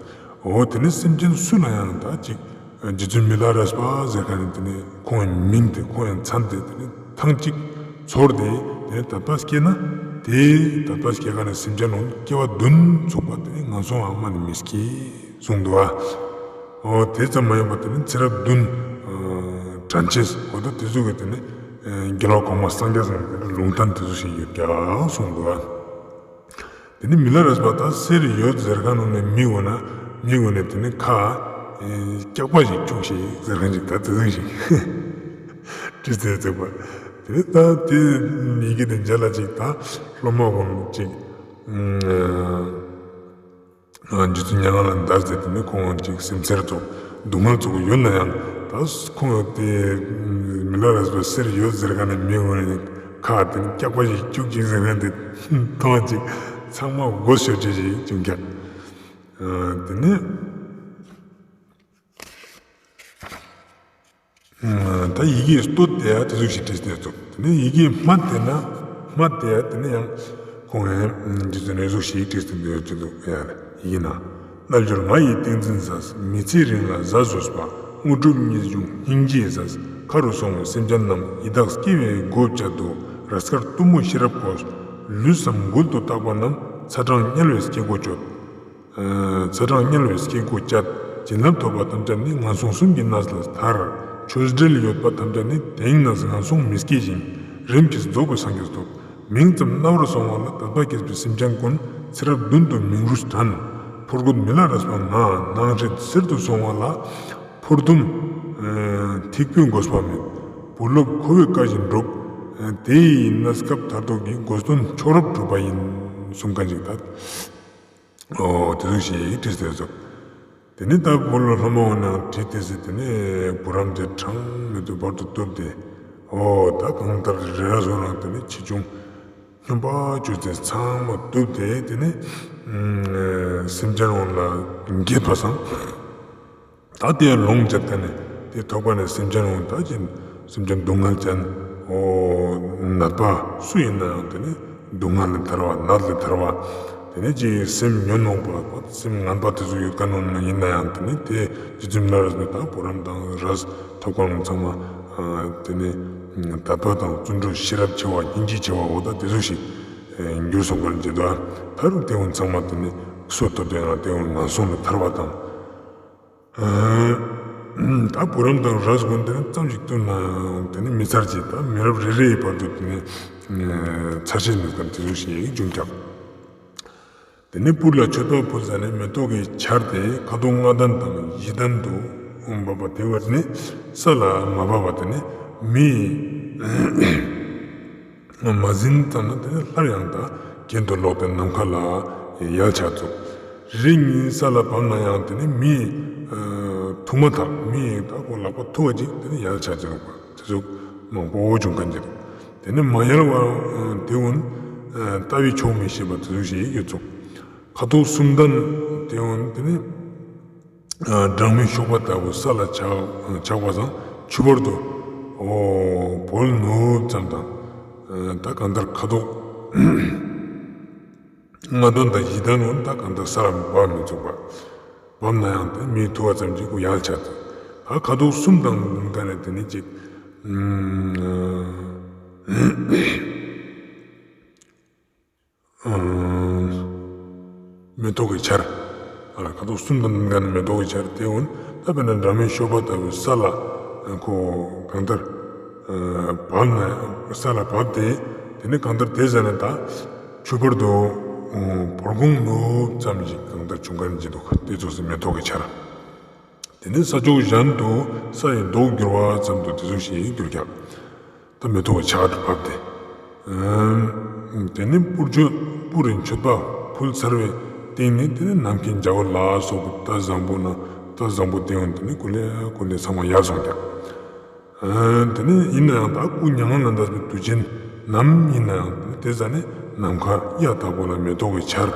འོ་དེ་ནས་སེམས་ཅན་སུ་ལ་ཡང་ད་ཅིག་རྗེ་བཙུན་མི་ལ་རས་པ་ཟེར་མཁན་ནི་དེ་ནས་ཁོང་གི་མིང་དེ་ཁོང་ཡང་མཚན་དེ་དེ་ནས་ཐེངས་གཅིག་ཚོར་ཏེ་དེ་ནས་དད་པ་སྐྱེས་ན་དེ་དད་པ་སྐྱེས་མཁན་ནི་སེམས་ཅན་ལོ་སྐྱེ་བ་བདུན་ཚུགས་པ་དེ་ནས་ངན་སོང་ཨ་མ་ནི་མི་སྐྱེ་གསུངས་འདུག་ཨ། འོ་དེ་ཙམ་མ་ཡིན་པ་དེ་ནི་ཚེ་རབས་བདུན་དྲན་ཅེས་འོ་ད་དེ་ཚོ་གི་དེ་ནི་རྒྱལ་བ་གོང་མ་སངས་རྒྱས་སམ་གི་ལུང་བསྟན་དེ་ཚོ་ཞིག་ཡོད་ཀྱག་གསུངས་འདུག་ཨ། དེ་ནི་མི་ལ་རས་པ་ད་གསེར་ཡོད་ཟེར་མཁན་ནང་ནས་མི་འོ་ན་མི་འོ་ནས་དེ་ནི་ཁ་སྐྱག་པ་ཞིག་བཅུག་ཞིག་ཟེར་མཁན་ཞིག་ད་དེ་ཚོ་ཞིག་བྲིས་ཏེ་བཙུགས་པ། དེ་ནི་ད་དེ་ཡི་གེ་དེ་མཇལ་ལ་ཅིག་ད་སློབ་མ་ཀུན་ཅིག་རྗེ་བཙུན་མྱ་ངན་ལས་འདས་ཟེར་དེ་ནི་ཁོང་ཅིག་སེམས་ཚེར་ཙོགས་སྡུག་བསྔལ་ཙོགས་ཡོད་ན་ཡང་ད་ཁོང་དེ་མི་ལ་རས་པ་གསེར་ཡོད་ཟེར་མཁན་ནི་མི་འོ་ནི་ཁ་དེ་ནི་སྐྱག་པ་ཞིག་བཅུག་ཅིག་ཟེར་མཁན་དེ་མཐོང་ཅིག་ཚང་མ་མགོ་ཤོར་ཅེས་ཞིག་བྱུང་ཀྱག་དེ་ནི། ད་ཡི་གེ་སྟོད་དེ་ཡང་དེ་ཟུག་ཞིག་བྲིས་ཏེ་ཚུགས། དེ་ནས་ཡི་གེ་སྨད་དེ་ན་སྨད་དེ་ཡང་དེ་ནས་ཡང་ཁོང་ཡང་རྗེ་བཙུན་ནས་ཟུག་ཞིག་བྲིས་ཏེ་འདུག་ཡོད་ཀྱི་འདུག་ཡ་ཡི་གེ་ན། རྣལ་འབྱོར་ང་ཡི་ཏིང་འཛིན་ཟས། མི་ཚེ་རིང་ལ་ཟས་ཟོས་པ། དངོས་གྲུབ་གཉིས་འབྱུང་སྙིང་རྗེའི་ཟས། མཁའ་རུ་སོང་བའི་སེམས་ཅན་རྣམས། ཡི་དྭགས་སྐྱེ་བའི་སྒོ་བཅད་དོ། རས་དཀར་གཏུམ་མོ་ཤེས་རབ་གོས། ལུས་སམ་མགུལ་དུ་བཏགས་པ་རྣམས། ཚ་གྲང་དམྱལ་བའི་སྐྱེ་སྒོ་གཅོད། ཚ་གྲང་དམྱལ་བའི་སྐྱེ་སྒོ་བཅད། བྱིན་རླབས་ཐོབ་པ་ཐམས་ཅད་ནི་ངན་སོང་གསུམ་གྱི་གནས་ལས་ཐར། ཆོས་འབྲེལ་ཡོད་པ་ཐམས་ཅད་ནི་དེང་ནས་ངན་སོང་མི་སྐྱེ་ཞིང་རིམ་གྱིས་རྫོགས་པའི་སངས་རྒྱས་ཐོབ། མིང་ཙམ་རྣ་བར་སོང་བ་ལ་དད་པ་སྐྱེས་པའི་སེམས་ཅན་ཀུན་ཚེ་རབས་བདུན་དུ་མིང་རུས་དྲན། ཕོ་རྒོད་མི་ལ་རས་པ་ང་། སྣང་མཁྲེགས་གསེར་དུ་སོང་བ་ལ་ཕོ་ཟླུམ་ཐིགས་པའི་གོས་པ་མེད། བུ་སློབ་འཁོར་བའི་བཀའ་བཞིན་སྒྲུབ། དེ་ཡི་གནས་སྐབས་མཐར་ཐུག་གི་དགོས་དོན་མཆོག་རབ་གྲུབ་པ་ཡིན་གསུངས་མཁན་ཞིག་ད། འོ་དེ་ཚོ་ཞིག་བྲིས་ཏེ་ཚུགས། དེ་ནས་ད་བུ་ལོ་སློབ་མ་འོ་ན་བྲིས་ཏེ་ཟེར་དེ་ནས་བུ་རམ་དེ་གྲངས་མེད་དུ་བར་དུ་གཏུབས་ཏེ། འོ་ད་གང་ལྟར་རེ་ར་སོང་རང་དེ་ནས་ཆེ་ཆུང་སྨྱོན་པ་བཅོས་ཏེ་ཚང་མ་གཏུབས་ཏེ་དེ་ནས་སེམས་ཅན་འོ་ལ་འགྱེད་པ་སང་། ད་དེ་ལོངས་སྤྱད་དེ་ནས་དེ་ཐོག་པ་ནས་སེམས་ཅན་འོ་ད་ཅི་སེམས་ཅན་སྡུག་བསྔལ་ཅན་འོ་ནད་པ་སུ་ཡིན་ན་ཡང་དེ་ནས་སྡུག་བསྔལ་ལས་ཐར་བ་ནད་ལས་ཐར་བ་དེ་ནས་ཅི་སེམས་ཉོན་མོངས་པ་སེམས་ངན་པ་དེ་ཚོ་ཡོད་མཁན་འོ་ན་ཡིན་ན་ཡང་དེ་ནས་དེ་རྗེ་བཙུན་མི་ལ་རས་པའི་ད་བུ་རམ་དང་རས་ཐོབ་མཁན་ཚང་མ་དེ་ནས་དད་པ་དང་བརྩོན་འགྲུས་ཤེས་རབ་ཆེ་བ་སྙིང་རྗེ་ཆེ་བ་འོ་ད་དེ་ཚོ་ཞིག་འགྱུར་སོང་མཁན་བྱེད་དོ། ད་རུང་དེ་འོ་ཚང་མ་དེ་ནས་སོ་ཐོབ་དེ་ཡང་དེ་འོ་ངན་སོང་ལས་ཐར་བ་དང་། ད་བུ་རམ་དང་རས་ཀུན་དེ་ནི་ཙམ་ཞིག་བཏོན་ན་ཡང་དེ་ནི་མི་ཚར་ཅིག་ད་མི་རབས་རེ་རེའི་བར་དུ་དེ་ནི་ཚར་ཤེས་མེད་མཁན་དེ་ཚོ་ཞིག་འབྱུང་ཀྱག་དེ་ནི་སྤུར་ལ་མཆོད་པ་ཕུལ་ཟ་ནས་མེ་ཏོག་གི་ཆར་དེ་ཁ་དོག་ལྔ་ལྡན་དང་བཞི་ལྡན་དུ་འབབ་པ་དེ་བས་ནི་ས་ལ་མ་བབས་པ་དེ་ནི་མི་མ་ཟིན་ཙམ་ན་དེ་ནི་སླར་ཡང་དག་གྱེན་དུ་ལོག་སྟེ་ནམ་མཁའ་ལ་ཡལ་ཆ་ཚུགས། རེ་གཉིས་ས་ལ་བབས་ན་ཡང་དེ་ནི་མི་ཐུག་མ་ཐག་མི་ད་ཁོ་ལག་པ་ཐུག་པ་ཅིག་དེ་ནི་ཡལ་ཆ་ཚུགས་པ་དེ་ཚོ་མང་པོ་བྱུང་མཁན་ཅིག་དེ་ནི་མ་ཡལ་བ་དེ་འོ་ལྟ་བས་ཆོག་མི་ཤེས་པ་དེ་ཚོ་ཞིག་ཡོད་ཚུགས། ཁ་དོག་གསུམ་ལྡན་དེ་འོ་དེ་ནི། སྦྲང་མའི་གཤོག་པ་ལྟ་བུ་ས་ལ་ཆགས་པ་སང་ཆུ་བུར་དུ་འོ་བོལ་ནུབ་ཙམ་དང་། ད་གང་ལྟར་ཁ་དོག་ ལྔ་དོན་དང་བཞི་དོན་འོ་ད་གང་ལྟར་ས་ལ་བབས་མི་ཚུགས་པ། བབས་ན་ཡང་དེ་མི་ཐུ་བ་ཙམ་ཅིག་གུ་ཡལ་ཆ་ཚུགས། ད་ཁ་དོག་གསུམ་དང་ལྡན་མཁན་ནི་དེ་ནི་ཅིག་མེ་ཏོག་གི་ཆར། ཁ་དོག་གསུམ་དང་ལྡན་མཁན་ནི་མེ་ཏོག་གི་ཆར་དེ་འོ་ད་དཔེར་ན་འགྲམ་མེ་ཤོ་པ་ལྟ་བུའི་ས་ལ་ཁོ་གང་ལྟར་བབས་ན་ས་ལ་བབས་ཏེ་དེ་ནི་གང་ལྟར་དེ་ཟ་ན་ད་ཆུ་བར་དུ་བོར་གོང་ནུབ་ཙམ་ཞིག་གང་ལྟར་བྱུང་མཁན་ཅིག་འདུག་དེ་ཚོ་སི་མེ་ཏོག་གི་ཆར། དེ་ནི་ས་ཕྱོགས་གཞན་དུ་ས་ཡི་མདོག་འགྱུར་བ་ཙམ་དུ་དེ་ཚོ་ཞིག་འགྱུར་ཀྱང་། ད་མེ་ཏོག་གི་ཆར་བབས་ཏེ། དེ་ནི་སྤུར་མཆོད་སྤུ་རི་མཆོད་པ་ཕུལ་ཚར་བའི་སྟེང་ནས་དེ་ནི་ནམ་མཁའི་འཇའ་འོད་ལ་སོགས་པའི་རྟ་བཟང་པོ་ན་རྟ་བཟང་པོ་དེ་འོ་དེ་ནི་ཀུ་ལེ་ཀུ་ལེ་ཚང་མ་ཡལ་སོང་ཀྱང་། དེ་ནི་ཡིན་ན་ཡང་ད་སྐུ་མྱ་ངན་ལས་འདས་པའི་དུས་ཆེན་ནམ་ཡིན་ན་ཡང་དེ་ཟ་ནི་ནམ་མཁའ་གཡའ་དག་པོ་ལ་མེ་ཏོག་གི་ཆར་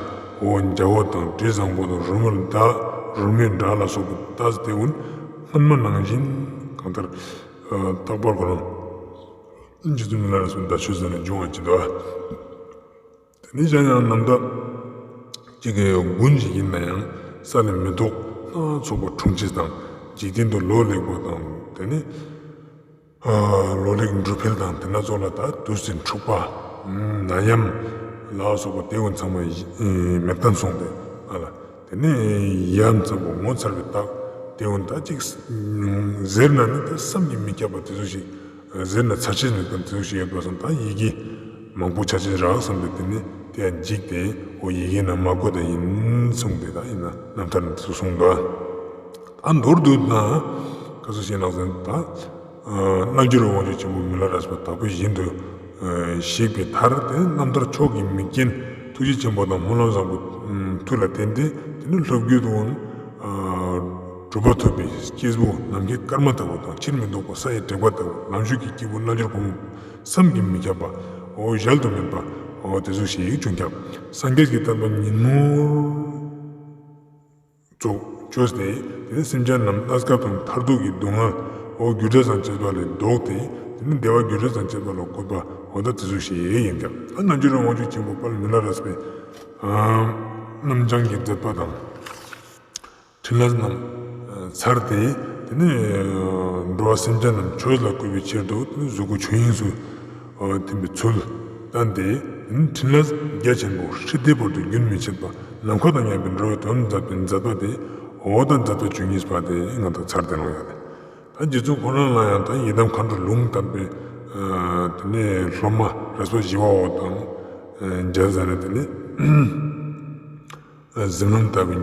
འོ་འཇའ་འོད་དང་དྲི་བཟང་པོ་དང་རོལ་མོའི་སྒྲ་རོལ་མོའི་སྒྲ་ལ་སོགས་པའི་རྟ་དེ་འོ་སྔོན་མ་ནང་བཞིན་གང་ལྟར་རྟག་པར་ཁོ་རང་རྗེ་བཙུན་མི་ལ་རས་པའི་ཟླ་མཆོད་ཟེར་ནས་འབྱུང་བ་ཅི་འདུག་དེ་ནི་གཞན་ཡང་ནམ་ཟླ་གཅིག་གི་དགུན་ཞིག་ཡིན་ན་ཡང་ས་ལ་མེ་ཏོག་སྣ་ཚོགས་པ་འཁྲུངས་ཅེས་དང་འཇིག་རྟེན་དུ་ལོ་ལེགས་པ་དང་དེ་ནི་ལོ་ལེགས་འབྲུ་འཕེལ་དང་དེ་སྣ་ཚོགས་ལ་ད་དུས་སུ་འཁྲུག་པ་ནད་ཡམས་ལ་སོགས་པ་དེ་འོ་ཚང་མ་མེད་དན་སོང་སྟེ་ཨ་ལ། དེ་ནས་ཡ་མཚན་པོ་ངོ་མཚར་བའི་རྟགས་དེ་འོ་ད་ཅིག་ཟེར་ན་ནི་ད་བསམ་གྱིས་མི་ཁྱབ་པ་དེ་ཚོ་ཞིག་ཟེར་ན་ཚར་ཅེས་མེད་པ་དེ་ཚོ་ཞིག་ཡོད་པ་སང་ད་ཡི་གེ་མང་པོ་ཆ་ཅེས་རག་བསམ་པའི་དེ་ནི་དེ་ཡང་འཇིགས་ཏེ་འོ་ཡི་གེ་ན་མ་བཀོད་ད་ཡིན་གསུངས་ཏེ་ད་ཡིན་ན་རྣམ་ཐར་ནི་དེ་ཚོ་གསུངས་འདུག་ཨ་མདོར་བསྡུ་ན་ག་ཚོད་ཞིག་ནང་ཟེར་ན་ད། རྣལ་འབྱོར་བའི་དབང་ཕྱུག་ཆེན་པོ་མི་ལ་རས་པ་དྭགས་པོ་བཞིན་དུ་གཤེགས་པའི་མཐར་དེ་རྣམ་ཐར་མཆོག་གི་མིག་རྒྱན་ཐུགས་རྗེ་ཆེན་པོ་དང་སྨོན་ལམ་བཟང་པོ་མཐུ་ལ་བརྟེན་ཏེ་དེ་ནི་ལྷོ་བརྒྱུད་དུ་གྲུབ་པ་ཐོབ་པའི་སྐྱེས་བུ་ནམ་མཁའི་སྐར་མ་ལྟ་བུ་དང་ཕྱིར་མི་ལྡོག་པ་ས་ཡི་དྲེག་པ་ལྟ་བུ་ལམ་ཞུགས་ཀྱི་སྐྱེས་བུ་རྣལ་འབྱོར་ཕོ་མོ་བསམ་གྱིས་མི་ཁྱབ་པ་འོ་གཞལ་དུ་མེད་པ་འོ་དེ་ཚོ་ཞིག་བྱུང་ཀྱང་སངས་རྒྱས་ཀྱི་བསྟན་པ་ཉིན་མོར། ཙོགས་བཅོས་ཏེ་དེ་ནི་སེམས་ཅན་རྣམས་གནས་སྐབས་དང་མཐར་ཐུག་གི་སྡུག་བསྔལ་འོ་རྒྱུ་འབྲས་དང་བཅས་པ་ལས་ལྡོག་སྟེ་དེ་ནི་བདེ་བ་རྒྱུ་འབྲས་དང་བཅས་པ་ལ་བཀོད་པ་འོ་ད་དེ་ཚོ་ཞིག་ཡིན་ཀྱང་ཨ་རྣལ་འབྱོར་བའི་དབང་ཕྱུག་ཆེན་པོ་དཔལ་མི་ལ་རས་པའི་རྣམ་བྱང་གི་མཛད་པ་དང་ཕྲིན་ལས་རྣམས་ཚར་ཏེ་དེ་ནི་འགྲོ་བ་སེམས་ཅན་རྣམས་ཆོས་ལ་བཀོད་པའི་ཕྱིར་དུ་དེ་ནི་གཟུགས་སྐུ་ཆོས་དབྱིངས་སུ། འོ་ཐིམ་པའི་ཚུལ་བསྟན་ཏེ། ཕྲིན་ལས་རྒྱ་ཆེན་པོ་ཧྲིལ་བོའི་བར་དུ་རྒྱུན་མི་འཆད་པ་ནམ་མཁའ་དང་མཉམ་པའི་འགྲོ་བའི་དོན་མཛད་པའི་མཛད་པ་དེ་འོ་ད་མཛད་པ་བཅུ་གཉིས་པ་དེ་ང་དང་ཚར་ཏེ་ནོག་ཡ་ལེ། ད་རྗེ་བཙུན་ཁོ་རང་ལ་ཡང་ད་ཡི་དམ་མཁའ་འགྲོ་ལུང་བསྟན་པའི་དེ་ནས་སློབ་མ་རས་པ་ཞི་བ་འོད་དང་མཇལ་ཟ་ནས་དེ་ནས། གཟིམ་ལམ་ལྟ་བུའི་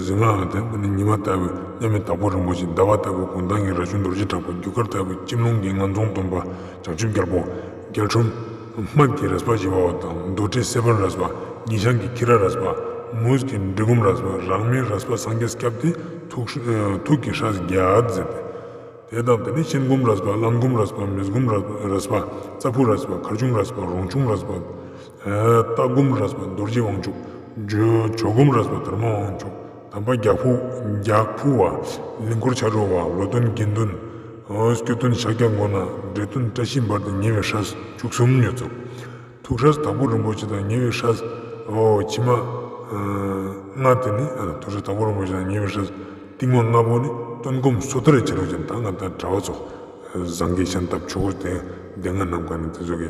གཟིམ་ལམ་དེ་ཉི་མ་ལྟ་བུའི་མཉམ་མེད་དྭགས་པོ་རིན་པོ་ཆེ། ཟླ་བ་ལྟ་བུའི་གུང་ཐང་གི་རས་ཆུང་རྡོ་རྗེ་གྲགས་པ། རྒྱུ་སྐར་ལྟ་བུའི་སྐྱིབས་ལུང་གི་ངན་རྫོང་སྟོན་པ་བྱང་ཆུབ་རྒྱལ་པོ། རྒྱལ་ཁྲོམ་སྨད་ཀྱི་རས་པ་ཞི་བ་འོད་དང་། རྡོ་ཁྲི་སེ་བན་རས་པ། ཉི་ཤང་གི་ཁྱི་ར་རས་པ། མུས་ཀྱི་འབྲི་གུང་རས་པ། རང་མིང་རས་པ་སངས་རྒྱས་སྐྱབས་དེ་ཐུགས་ཐུགས་ཀྱི་སྲས་བརྒྱད་མཛད་དེ། དེ་དང་དེ་ནས་ཤིན་སྒོམ་རས་པ། བླ་སྒོམ་རས་པ། མི་སྒོམ་རས་པ། རྩ་ཕུ་རས་པ། མཁར་ཆུང་རས་པ། རོང་ཆུང་རས་པ། རྟ་སྒོམ་རས་པ། རྡོ་རྗེ་དབང་ཕྱུག། ཇོ་ཇོ་སྒོམ་རས་པ། དར་མ་དབང་ཕྱུག། དམ་པ་རྒྱག་ཕུ་རྒྱག་ཕུ་བ། ལིང་སྐོར་ཆ་རོ་བ། ལོ་སྟོན་དགེ་འདུན། སྐྱོ་སྟོན་ཤཱཀྱ་མགོན་ན། འདྲེ་སྟོན་བཀྲ་ཤིས་འབར་དང་ཉེ་བའི་སྲས་བཅུ་གསུམ་ཉོ་ཚུགས། ཐུགས་སྲས་དྭགས་པོ་རིན་པོ་ཆེ་དང་ཉེ་བའི་སྲས་འོ་ཕྱི་མ་ལྔ་དེ་ནི་ཐུགས་སྲས་དྭགས་པོ་རིན་པོ་ཆེ་དང་ཉེ་བའི་སྲས་རྟིང་མ་ལྔ་པོ་ནི་སྟོན་སྒོམ་སོ་ཐར་རི་ཆ་ལུགས་ཅན། ད་ང་དང་གྲྭ་བ་ཚོ་ཟངས་ཀྱི་ཤམ་ཐབས་ཆོས་འཁོར་སྡེ་ལྔ་ནམ་མཁའ་ནི་དེ་ཚོ་གི་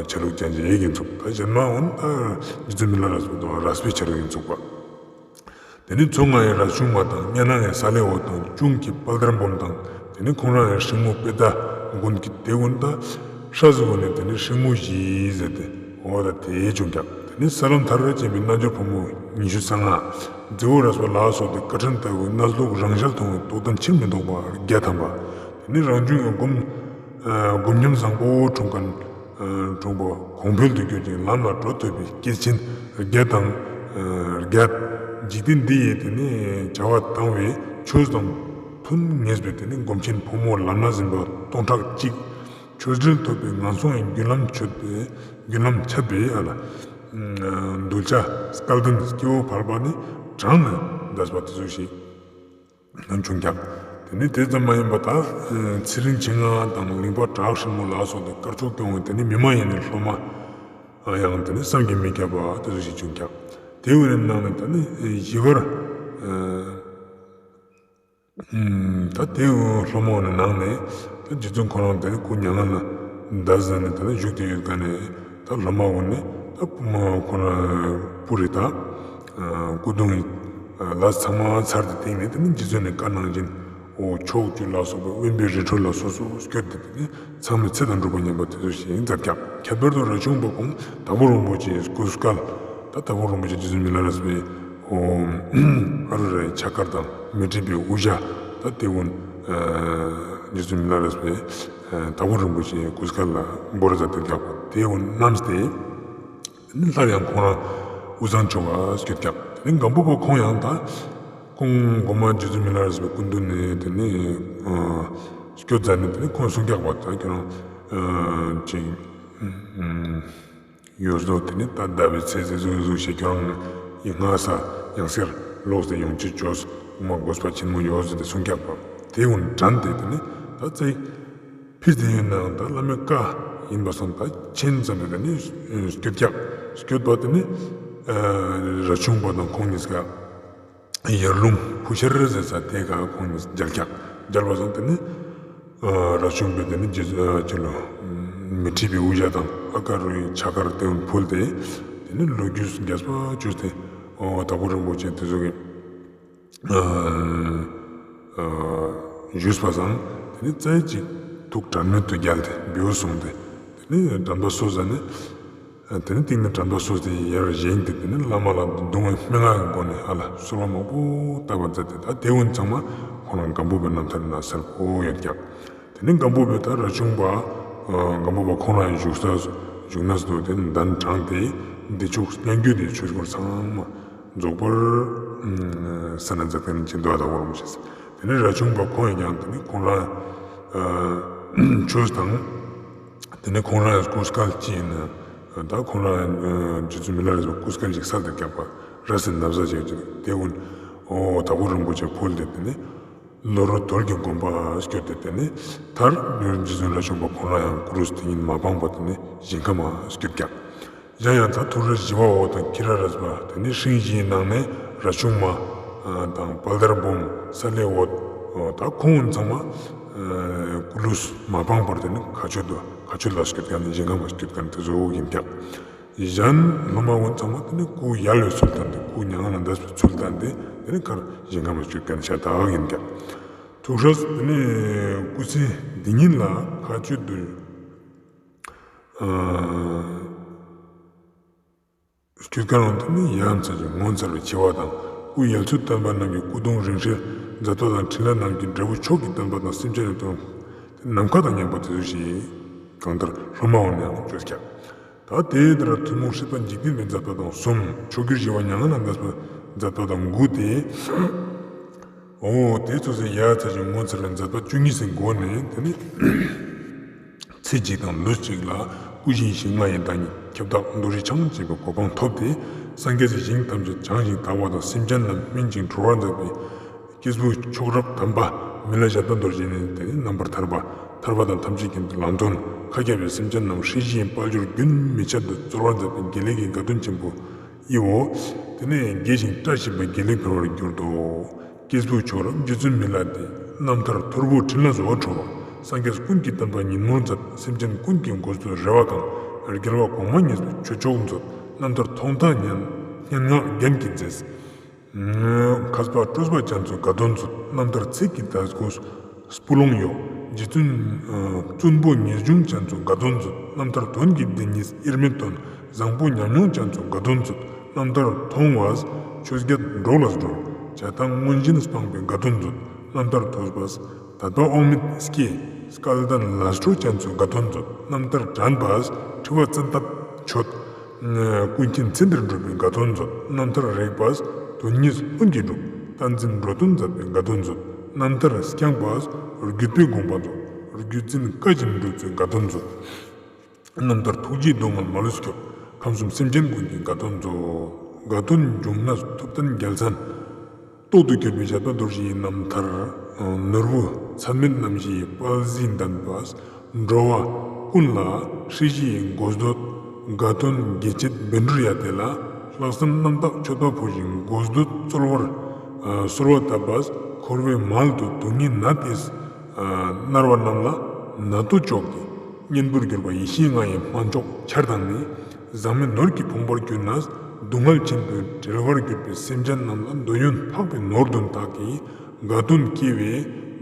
ཆ་ལུགས་ཅན་ཞིག་ཡིན་ཚུགས། ད་གཞན་མ་འོ་ན་ད་རྗེ་བཙུན་མི་ལ་རས་པ་དང་རས་པའི་ཆ་ལུགས་ཡིན་ཚུགས་པ། དེ་ནི་མཚོ་སྔ་ཡི་རས་ཆུང་མ་དང་། གཉའ་ནང་ཡི་ས་ལེ་འོད་དང་། གཅུང་གི་དཔལ་དར་འབུམ་དང་། དེ་ནི་ཁོང་རང་ཡི་སྲིང་མོ་དཔེ་ད་མགོན་གྱི་དེ་ཀུན་ད་སྲས་ཀུན་ནི་དེ་ནི་སྲིང་མོ་བཞི་ཟེར་ཏེ་འོ་ད་དེ་བྱུང་ཀྱང་། དེ་ནི་ས་ལམ་ཐར་པ་ཅན་པའི་རྣལ་འབྱོར་ཕོ་མོ་ཉི་ཤུ་རྩ་ལྔ། རྫི་བོ་རས་པ་ལ་སོགས་ཏེ་ཀ་ཕྲེང་ལྟ་བུའི་གནས་ལུགས་རང་ཞལ་མཐོང་བའི་རྟོགས་ལྡན་ཕྱིར་མི་ལྡོག་པ་བརྒྱད་དམ་པ། དེ་ནི་རང་བྱུང་གི་སྒོམ་སྒོམ་ཉམས་བཟང་པོ་འཁྲུངས་མཁན། འཁྲུངས་པ་གོང་འཕེལ་དུ་གྱུར་ཅིང་ལམ་ལ་འགྲོ་ཐུབ་པའི་སྐྱེས་ཆེན་བརྒྱད་དང་བརྒྱད། འཇིག་རྟེན་འདི་ཡི་དེ་ནི་བྱ་བ་བཏང་བའི་ཆོས་དང་མཐུན་ངེས་པའི་དེ་ནི་སྒོམ་ཆེན་ཕོ་མོ་ལམ་སྣ་ཟིན་པ་སྟོང་ཕྲག་གཅིག། ཆོས་འབྲེལ་ཐོབ་པའི་ངན་སོང་གི་རྒྱུན་ལམ་ཆད་པའི་རྒྱུན་ལམ་ཆད་པའི་ཨ་ལ་གདུལ་བྱ་སྐལ་ལྡན་སྐྱེ་བོ་ཕལ་པ་ནི་གྲངས་ནས་འདས་པ་དེ་ཚོ་ཞིག་ཡང་བྱུང་ཀྱང་། དེ་ནི་དེ་ཙམ་མ་ཡིན་པ་ད་ཚེ་རིང་མཆེད་ལྔ་དང་གླིང་པ་བྲག་སྲིན་མོ་ལ་སོགས་ཏེ་དཀར་ཕྱོགས་ཀྱི་འོང་དེ་ནི་མི་མ་ཡིན་ནི་སློབ་མ་ཡང་དེ་ནི་བསམ་གྱིས་མི་ཁྱབ་པ་དེ་ཚོ་ཞིག་བྱུང་ཀྱང་ དེ་བོའི་ནང་ནས་ད་ནི་བཞི་བར་ད་དེ་སློབ་མ་བོ་ནི་ནང་ནས་ད་རྗེ་བཙུན་ཁོ་རང་དེ་ནི་སྐུ་མྱ་ངན་ལས་འདས་ཟ་ནས་ད་ནི་བཞུགས་ཏེ་ཡོད་ཀ་ནས་ད་སློབ་མ་བོ་ནི་ད་ཁོ་རང་སྤུ་རིས་ད་སྐུ་གདུང་ལས་ཚང་མ་ཚར་ཏེ་སྟིང་ནས་དེ་ནི་རྗེ་བཙུན་ནི་བཀའ་གནང་བཞིན་འོ་ཕྱོགས་བཅུ་ལ་སོགས་པའི་དབེན་པའི་རི་ཁྲོད་ལ་སོ་སོ་སྐྱོད་དེ་དེ་ནི་ཚང་མའི་ཚེ་དང་འགྲུབ་པ་ཉམས་པ་དེ་ཚོ་ཞིག་མཛད་ཀྱག། ཁྱད་པར་དུ་རས་ཆུང་པ་ཁོང་དྭགས་པོ་རིན་པོ་ཆེའི་སྐུ་སྐལ་ད་དྭགས་པོ་རིན་པོ་ཆེ་རྗེ་བཙུན་མི་ལ་རས་པའི་འོ་ཨ་རུ་རའི་ཕྱག་འཁར་དང་མི་ཏྲི་པའི་དབུ་ཞྭ་ད་དེ་བོ་རྗེ་བཙུན་མི་ལ་རས་པའི་དྭགས་པོ་རིན་པོ་ཆེའི་སྐུ་སྐལ་ལ་བོར་ཛད་དེ་ཀྱག་པ་དེ་བོ་བསྣམས་ཏེ། དེ་ནི་སླར་ཡང་ཁོང་རང་དབུས་གཙང་ཕྱོགས་ལ་སྐྱོད་ཀྱག། དེ་ནི་སྒམ་པོ་པ་ཁོང་ཡང་ད་ཁོང་གོ་མ་རྗེ་བཙུན་མི་ལ་རས་པའི་སྐུ་མདུན་ནས་དེ་ནི་སྐྱོད་ཛད་ནས་དེ་ནི་ཁོང་གསུངས་ཀྱག་པ་ད་ཁྱོད་རང་ཅིག་ཡོད་ཟོ། དེ་ནི་ད་ཟླ་བའི་ཚེས་ཟེར་ཟུག་ཟུག་ཞིག་ཁྱོད་རང་ཡི་སྔ་ས་ཡང་སེར་ལོག་སྟེ་ཡོང་ཅེས་ཅོས་དབུ་མ་དགོས་པ་ཆེན་མོ་ཡོད་ཟེར་ཏེ་གསུངས་ཀྱག་པ་དེ་བོ་དྲན་ཏེ་དེ་ནི་ད་ཚེ་ཕི་ཟེར་ཡོད་ནའང་ད་བླ་མའི་བཀའ་ཡིན་པ་སང་ད་ཆེན་ཙམ་པའི་དེ་ནི་སྐྱོད་ཀྱག། སྐྱོད་པ་དེ་ནི་རས་ཆུང་པ་དང་ཁོང་གཉིས་ཀ་ཡར་ཀླུང་ཕུ་ཤར་ཟེར་ས་དེ་ཀ་ཁོང་གཉིས་མཇལ་ཀྱག། མཇལ་བ་སང་དེ་ནི་རས་ཆུང་པས་དེ་ནི་རྗེ་ཅི་ལོ་མི་ཏྲི་པའི་དབུ་ཞྭ་དང་ཨ་ཀ་རུའི་ཕྱག་འཁར་དེ་བོ་ཕུལ་ཏེ་དེ་ནི་ལོ་རྒྱུས་རྒྱས་པ་ཅོས་ཏེ་འོ་དྭགས་པོ་རིན་པོ་ཆེ་དེ་ཚོ་གི་ཞུས་པ་སང་དེ་ནི་རྩེ་གཅིག་ཐུགས་དྲན་མེད་དུ་བརྒྱལ་ཏེ་བེའུ་སོང་སྟེ་དེ་ནི་དྲན་པ་གསོས་ཟ་ནས་དེ་ནི་སྟིང་ནས་དྲན་པ་གསོས་ཏེ་ཡར་བཞེངས་ཏེ་དེ་ནི་བླ་མ་ལ་གདུང་བའི་སྨྲེ་སྔགས་ཀྱི་སྒོ་ནས་ཧ་ལ་གསོལ་བ་མང་པོ་བཏབ་པ་མཛད་དེ་ད་དེ་བོ་ཚང་མ་ཁོང་རང་སྒམ་པོ་པའི་རྣམ་ཐར་ནང་གསལ་པོ་ཡོད་ཀྱག། དེ་ནི་སྒམ་པོ་པའི་ད་རས་ཆུང་པ་སྒམ་པོ་པ་ཁོང་རང་ཡང་བཞུགས་ས་བཞུགས་གནས་སུ་དེ་ནི་གདན་དྲངས་ཏེ་བདེ་མཆོག་སྙན་བརྒྱུད་དེ་ཆོས་སྐོར་ཚང་མ་རྫོགས་པར་གསན་ན་མཛད་དེ་ནི་ཅི་འདུག་ད་བོར་མི་ཤེས། དེ་ནི་རས་ཆུང་པ་ཁོང་ཡང་དེ་ནི་ཁོང་རང་ཆོས་དང་དེ་ནི་ཁོང་རང་ཡང་སྐུ་སྐལ་ཅི་ཡིན་ན་ད་ཁོང་རང་ཡང་རྗེ་བཙུན་མི་ལ་རས་པའི་སྐུ་སྐལ་ཅིག་གསར་དུ་བཀྱག་པ་རས་སི་ན་བཟའ་ཅིག་ཅིག་དེ་ཀུན་འོ་དྭགས་པོ་རིན་པོ་ཆེ་ཕུལ་ཏེ་དེ་ནི་ལོ་རོ་དོལ་གྱི་དགོན་པ་སྐྱོད་དེ་དེ་ནི་མཐར་རྗེ་བཙུན་རས་ཆུང་པ་ཁོང་རང་ཡང་སྐུ་རུས་དེ་ཉིད་མ་སྤངས་པ་དེ་ནི་ཞིང་ཁམས་སྐྱོད་བཀྱག། གཞན་ཡང་ད་ཐུགས་སྲས་ཞི་བ་འོད་དང་ཁྱི་ར་རས་པ་དེ་ནི་སྲིང་བཞིའི་ནང་ནས་རས་ཆུང་མ་དང་དཔལ་དར་འབུམ་ས་ལེ་འོད་ད་ཁོང་ཚང་མ་སྐུ་རུས་མ་སྤངས་པར་དེ་ནི་མཁའ་སྤྱོད་དུ་མཁའ་སྤྱོད་ལ་སྐྱོད་མཁན་ཞིང་ཁམས་སྐྱོད་མཁན་དེ་ཚོ་ཡིན་བཀྱག། གཞན་སློབ་མ་ཀུན་ཚང་མ་དེ་ནི་སྐུ་ཡལ་བའི་ཚུལ་བསྟན་ཏེ་སྐུ་མྱ་ངན་ལས་འདས་པའི་ཚུལ་བསྟན་ཏེ་དེ་ནི་མཁར་ཞིང་ཁམས་སྐྱོད་མཁན་ཤ་སྟག་ཡིན་བཀྱག། ཐུགས་སྲས་དེ་ནི་སྐུ་ཚེ་འདི་ཉིད་ལ་མཁའ་སྤྱོད་དུ་སྐྱོད་མཁན་རང་དེ་ནི་ཡ་མཚན་ཅིག་ངོ་མཚར་བའི་ཆེ་བ་དང་སྐུ་ཡལ་ཚུལ་བསྟན་པ་རྣམས་ཀྱི་སྐུ་གདུང་རིང་བསྲེལ་མཛད་པ་དང་འཕྲིན་ལས་རྣམས་ཀྱི་འབྲས་བུ་མཆོག་གི་བསྟན་པ་དང་སེམས་ཅན་ལ་དོན་ནམ་མཁའ་དང་མཉམ་པ་དེ་ཚོ་ཞིག་གང་ལྟར་སློབ་མ་འོ་ནས་ཡང་བཅོས་ཀྱག། ད་དེ་ལྟར་ཐུན་མོང་སྲིད་པ་འཇིག་རྟེན་པའི་མཛད་པ་དང་གསུམ། མཆོག་གྱུར་ཞི་བ་མྱ་ངན་ལས་འདས་པའི་མཛད་པ་དང་དགུ་སྟེ། འོ་དེ་ཚོ་ཟེར་ཡ་ཚ་ཞིང་ངོ་མཚར་བའི་མཛད་པ་བཅུ་གཉིས་སི་སྒོ་ནས་དེ་ནི་ཚེ་གཅིག་དང་ལུས་གཅིག་ལ་སྐུ་བཞིའི་ཞིང་ལྔ་ཡི་བདག་ཉིད་ཁྱབ་བདག་རྡོ་རྗེ་འཆང་ཅེས་པའི་གོ་འཕང་ཐོབ་སྟེ་སངས་རྒྱས་སི་ཞིང་ཐམས་ཅད་བྱང་ཞིང་དག་པ་དང་སེམས་ཅན་རྣམས་སྨིན་ཅིང་གྲོལ་བར་མཛད་པའི་སྐྱེས་བུ་མཆོག་རབ་དམ་པ་མི་ལ་ཞབས་པད་རྡོ་རྗེ་ནི་དེ་ནི་རྣམ་པར་ཐར་པ་ཐར་པ་དང་ཐམས་ཅད་མཁྱེན་པའི་ལམ་སྟོན་མཁའ་ཁྱབ་པའི་སེམས་ཅན་རྣམས་སྲིད་ཞིའི་དཔལ་འབྱོར་རྒྱུན་མི་འཆད་དུ་སྩོལ་བར་མཛད་པའི་དགེ་ལེགས་ཀྱི་དགའ་སྟོན་ཆེན་པོ་ཨི་བོ། དེ་ནས་དགེ་ཞིང་བཀྲ་ཤིས་པའི་དགེ་ལེགས་འཕེལ་བར་གྱུར་ཏོ། སྐྱེས་བུ་མཆོག་རབ་རྗེ་བཙུན་མི་ལ་དེ་རྣམ་ཐར་ཐོར་བུ་འཕྲིན་ལས་བཟོ་བ་འཕྲོ་བ། སངས་རྒྱས་ཀུན་གྱི་བསྟན་པ་ཉིན་མོར་མཛད། སེམས་ཅན་ཀུན་གྱི་མགོ་ཐོག་རེ་བ་བསྐང་། རྒྱལ་བ་གོང་མ་ཉིད་དུ་ཆོས་མཆོག་མཛོད། རྣམ་ཐར་ཐོག་མཐའ་སྙན་སྙན་ངག་རྒྱན་གྱིས་མཛེས། མཁས་པ་སྤྲོས་པ་ཅན་ཚོ་དགའ་སྟོན་མཛོད། རྣམ་ཐར་ཚིག་གི་དར་གོས་སྤུ་ལོང་གཡོ། རྗེ་བཙུན་བཙུན་པོ་ཉེས་སྦྱོང་ཅན་ཚོ་དགའ་སྟོན་མཛོད། རྣམ་ཐར་དོན་གྱི་སྡེ་གཉིས་དབྱེར་མེད་སྟོན། བཟང་པོ་ཉམས་མྱོང་ཅན་ཚོ་དགའ་སྟོན་མཛོད། རྣམ་ཐར་མཐོང་བས་ཆོས་བརྒྱད་འགྲོ་ལ་སྒྲོལ། བྱ་བཏང་མངོན་ཞེན་སྤངས་པའི་དགའ་སྟོན་མཛོད། རྣམ་ཐར་ཐོས་པས་དད་པ་དབང་མེད་སྐྱེ། སྐལ་ལྡན་ལས་འཕྲོ་ཅན་ཚོ་དགའ་སྟོན་མཛོད། རྣམ་ཐར་དྲན་པས་འཁྲི་བ་བཙན་ཐབས་ཆོད། ཀུན་མཁྱེན་ཚེ་འདིར་འགྲོ་བའི་དགའ་སྟོན་མཛོད། རྣམ་ཐར་རིག་པས་དོན་གཉིས་ལྷུན་གྱིས་གྲུབ། བསྟན་འཛིན་འགྲོ་དོན་མཛད་པའི་དགའ་སྟོན་མཛོད། རྣམ་ཐར་བསྐྱངས་པས་བརྒྱུད་པའི་དགོངས་པ་མཛོད། བརྒྱུད་འཛིན་བཀའ་བཞིན་སྒྲུབ་ཚུལ་དགའ་སྟོན་མཛོད། རྣམ་ཐར་ཐུགས་རྗེའི་སྡུག་བསྔལ་མ་ལུས་སྐྱོབ། ཁམས་གསུམ་སེམས་ཅན་ཀུན་གྱི་དགའ་སྟོན་མཛོད། དགའ་སྟོན་འབྱུང་གནས་ཐུབ་བསྟན་རྒྱལ་མཚན། ཏོག་ཏུ་གྱུར་པའི་ཞབས་པད་རྡོ་རྗེའི་རྣམ་ཐར། ནོར་བུ་ཚད་མེད་རྣམ་བཞིའི་དཔལ་གཟི་ལྡན་པས། འགྲོ་བ་ཀུན་ལ་སྲིད་ཞིའི་མགོ་འདོད། དགའ་སྟོན་དགེ་སྤྱད་བཻ་ཌཱུརྱ་དེ་ལ། ལྷག་བསམ་རྣམ་དག་མཆོད་པ་ཕུལ་ཞིང་དགོས་འདོད་གསོལ་བར་ཨ་གསོལ་བ་བཏབ་པས། འཁོར་བའི་མལ་དུ་སྡུག་བསྔལ་ནད་དེས་ཨ་མནར་བ་རྣམས་ལ་ནད་དུ་བཅོག་སྟེ། གཉེན་པོར་གྱུར་པ་ཡེ་ཤེས་ལྔ་ཡི་སྨན་མཆོག་ཆར་དང་ནི། ཟག་མེད་ནོར་གྱི་ཕུང་པོར་གྱུར་ནས། སྡུག་བསྔལ་ཆེན་པོའི་བྲལ་བར་གྱུར་པའི་སེམས་ཅན་རྣམས་ལ་འདོད་ཡོན་འཕགས་པའི་ནོར་བདུན་དག་གི་དགའ་སྟོན་སྐྱེ་བའི་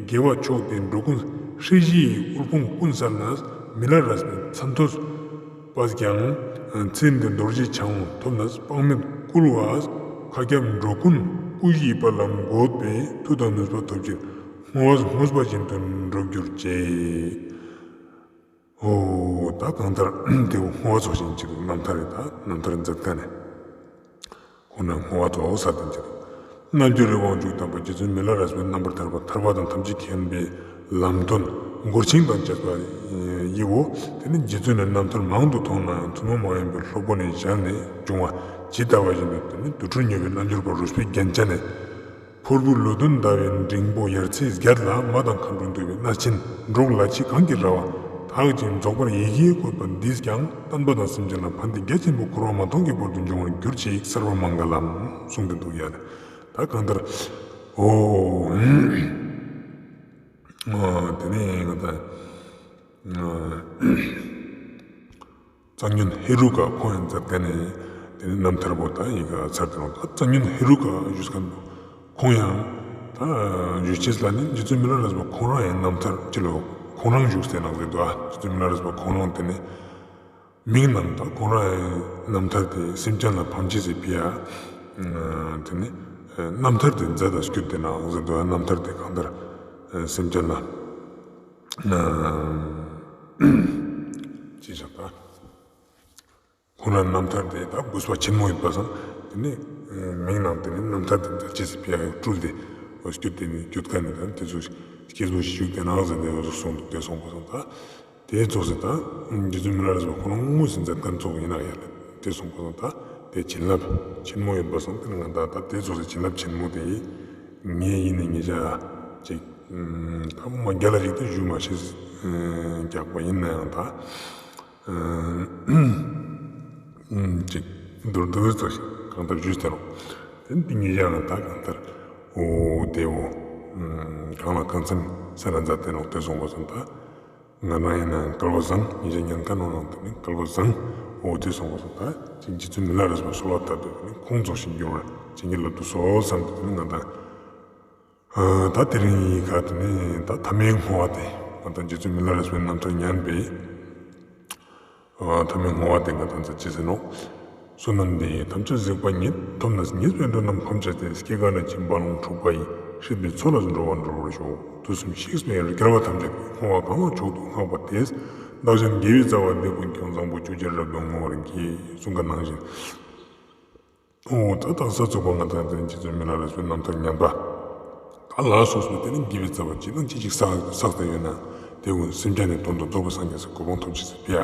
དགེ་བ་མཆོག་དེ་འགྲོ་ཀུན་སྲིད་ཞིའི་དབུལ་ཕོངས་ཀུན་བསལ་ནས། མི་ལ་རས་པའི་མཚན་ཐོས་པས་ཀྱང་། ཚེ་འདིར་རྡོ་རྗེ་འཆང་ངོ་ཐོབ་ནས། དཔག་མེད་བསྐུལ་བས་མཁའ་ཁྱབ་འགྲོ་ཀུན་སྐུ་བཞིའི་དཔལ་ལ་འགོད་པའི་མཐུ་དང་ནུས་པ་ཐོབ་ཕྱིར། བསྔོ་བས་བསྔོས་པ་བཞིན་དུ་འགྲུབ་གྱུར་ཅིག། འོ་ད་གང་ལྟར་དེ་བོ་བསྔོ་བ་ཚོགས་ཤིང་ཅིག་རྣམ་ཐར་རེད། ད་རྣམ་ཐར་མཛད་མཁན་ནི་ཁོང་ན་བསྔོ་བ་ཚོགས་ས་དེ་ཅིག་རྣལ་འབྱོར་རི་དབང་ཕྱུག་དམ་པ་རྗེ་བཙུན་མི་ལ་རས་པའི་རྣམ་པར་ཐར་པ་ཐར་པ་དང་ཐམས་ཅད་མཁྱེན་པའི་ལམ་སྟོན་མགུར་ཆིངས་དང་བཅས་པ་ཡི་བོ། དེ་ནི་རྗེ་བཙུན་ནི་རྣམ་ཐར་མང་དུ་མཐོང་ནའང་ཐུན་མོང་མ་ཡིན་པའི་སློབ་དཔོན་ནི་ཞལ་ནས་བྱུང་བ་ཇི་ལྟ་བ་བཞིན་དུ། དེ་ནི་དུར་ཁྲོད་མྱོས་པའི་རྣལ་འབྱོར་པ་རུས་པའི་རྒྱན་ཅན་ནི། ཕུར་བུ་ལུས་གདོན་ཟླ་བའི་འགྲེང་བུ་ཡར་ཚེས་བརྒྱད་ལ། མ་དང་མཁའ་འགྲོ་འདུ་བའི་གནས་ཆེན་འབྲོག་ལ་ཕྱི་གངས་ཀྱི་ར་བ་དག་ཅིང་རྫོགས་པར་ཡི་གེས་བཀོད་པ་འདིས་ཀྱང་བསྟན་པ་དང་སེམས་ཅན་ལ་ཕན་བདེ་རྒྱ་ཆེན་པོ་འཁོར་བ་མ་སྟོངས་ཀྱི་བར་དུ་འབྱུང་བར་གྱུར་ཅིག། སརྦ་མངྒ་ལཾ་གསུངས་ཏེ་འདུག་ཡ་ལེ། ད་གང་ལྟར་འོ་དེ་ནས་ང་ད་གཙང་སྨྱོན་ཧེ་རུ་ཀ་ཁོང་ཡང་མཛད་མཁན་ནི་དེ་ནི་རྣམ་ཐར་པོ་ད་ཡི་ག་ཚར་ཏེ་ནོག། ད་གཙང་སྨྱོན་ཧེ་རུ་ཀ་ཞུས་མཁན་པོ་ཁོང་ཡང་ད་ཞུ་ཅེས་ལ་ནི་རྗེ་བཙུན་མི་ལ་རས་པ་ཁོང་རང་ཡང་རྣམ་ཐར་ཅི་ལོ་ཁོང་རང་བཞུགས་སའི་ནང་ཟེར་དུ་ཨ་རྗེ་བཙུན་མི་ལ་རས་པ་ཁོང་རང་དེ་ནི་མིང་ནང་ད་ཁོང་རང་ཡང་རྣམ་ཐར་དེ་སེམས་ཅན་ལ་ཕན་ཅེས་སི་ཕི་ཡ་དེ་ནི་རྣམ་ཐར་དེ་མཛད་དང་སྐྱོད་དེ་ནང་ཟེར་དུ་ཨ་རྣམ་ཐར་དེ་གང་ལྟར་སེམས་ཅན་ལ། ཅི་ཞིག་ད། ཁོང་རང་རྣམ་ཐར་དེ་ད་གུས་པ་ཆེན་མོ་ཡོད་པ་སང་དེ་ནི་མིང་ནང་དེ་ནི་རྣམ་ཐར་དེ་ད་ཅི་སི་ཕི་ཡ་སྤྲུལ་ཏེ་འོ་སྐྱོད་དེ་ནི་སྐྱོད་མཁན་ནི་ད་དེ་ཚོ་སྐྱེས་བུ་ཞིག་བཞུགས་དེ་ནང་ཟེར་ནས་འོ་ཟུག་གསུངས་འདུག། དེ་སོང་པ་སང་ད་དེ་ཚོགས་སེ་ད་རྗེ་བཙུན་མི་ལ་རས་པ་ཁོང་རང་དངོས་སུ་མཛད་མཁན་ཚོགས་ཡིན་ན་ཡ་ལེ། དེ་སོང་པ་སང་ད་དེ་བྱིན་རླབས་ཆེན་མོ་ཡོད་པ་སང་དེ་ནི་ང་ད་ད་དེ་ཚོགས་སེ་བྱིན་རླབས་ཆེན་མོ་དེ་ངས་ཡིན་ནི་ངེད་ཅག་ཅིག་ད་མ་རྒྱ་ལ་ཞིག་ད་ཞུ་མ་ཤེས་རྒྱག་པ་ཡིན་ན་ཡང་ད། ཅིག་མདོར་བསྡུས་ཙམ་ཞིག་གང་ལྟར་ཞུས་ཏེ་ནོག། དེ་འདི་ངེད་ཅག་ད་གང་ལྟར་འོ་དེ་འོ་གང་ལ་གང་འཚམ་ཟེར་ར་མཛད་དེ་ནོག། དེ་སོང་པ་སང་ད་ང་རང་ཡིན་ན་སྐལ་བ་བཟང་། ངེད་ཅག་ཉན་མཁན་ནང་ནང་དེ་ནི་སྐལ་བ་བཟང་། འོ་དེ་སོང་པ་སང་ད་ཅིག་རྗེ་བཙུན་མི་ལ་རས་པ་གསོལ་བ་བཏབ་སྟེ་དེ་ནི་ཁོང་ཚོགས་ཤིག་འགྱུར་བར་བྱིན་གྱིས་བརླབ་ཏུ་གསོལ་བསམ་སྟེ་དེ་ནི་ང་ད། ད་དེ་རིང་ཡི་ག་དེ་ནི་ད་མཐའ་མའི་བསྔོ་བ་དེ་ང་དང་རྗེ་བཙུན་མི་ལ་རས་པའི་རྣམ་ཐར་ཉན་པའི་མཐའ་མའི་བསྔོ་བ་དེ་ང་དང་ཚོ་ཅི་ཟེར་ནོག། བསོད་ནམས་འདི་ཡིས་ཐམས་ཅད་གཟིགས་པ་ཉིད། ཐོབ་ནས་ཉེས་པའི་དགྲ་རྣམས་ཕམ་བྱས་ཏེ། སྐྱེ་རྒ་ན་འཆིའི་རྦ་ཀློང་འཁྲུགས་པ་ཡི། སྲིད་པའི་མཚོ་ལས་འགྲོ་བ་སྒྲོལ་བར་ཤོག། དུས་གསུམ་གཤེགས་པའི་རྒྱལ་བ་ཐམས་ཅད་ཀྱིས། བསྔོ་བ་གང་ལ་མཆོག་ཏུ་བསྔགས་པ་དེས། བདག་གཞན་དགེ་བའི་རྩ་བ་འདི་ཀུན་ཀྱང་། བཟང་པོ་སྤྱོད་ཕྱིར་རབ་ཏུ་བསྔོ་བར་བགྱི། གསུངས་པ་ནང་བཞིན། འོ་ད་དག་ས་ཚུགས་པ་ང་དང་དེ་རྗེ་བཙུན་མི་ལ་རས་པའི་རྣམ་ཐར་ཉན་པ། ད་ལ་སོགས་པའི་དེ་ནི་དགེ་བའི་རྩ་བ་ཅི་དང་ཅི་ཞིག་བསགས་བསགས་ཏེ་ཡོད་ན་དེ་ཀུན་སེམས་ཅན་ནི་དོན་དུ་རྫོགས་པའི་སངས་རྒྱས་སི་གོ་འཕང་ཐོབ་ཅེས་སི་ཕི་ཡ།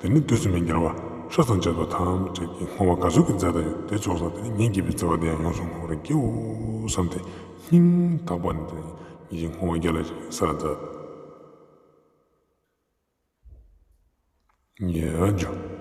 དེ་ནི་དུས་གསུམ་མའི་རྒྱལ་བ་སྲས་དང་བཅས་པ་ཐམས་ཅད་ཀྱི་བསྔོ་བ་ག་ཟུག་གི་མཛད་དེ་ཡོད་དེ་ཚོགས་ས་དེ་ནི་ངའི་དགེ་བའི་རྩ་བ་དེ་ཡང་ཡོངས་སུ་བསྔོ་བར་བགྱིའོ་བསམ་སྟེ་སྙིང་ཐག་པ་ནས་དེ་ནི་ངེད་ཀྱི་བསྔོ་བ་རྒྱ་ལ་ཞིག་ས་ལ་མཛད། ཡ་ཇོ།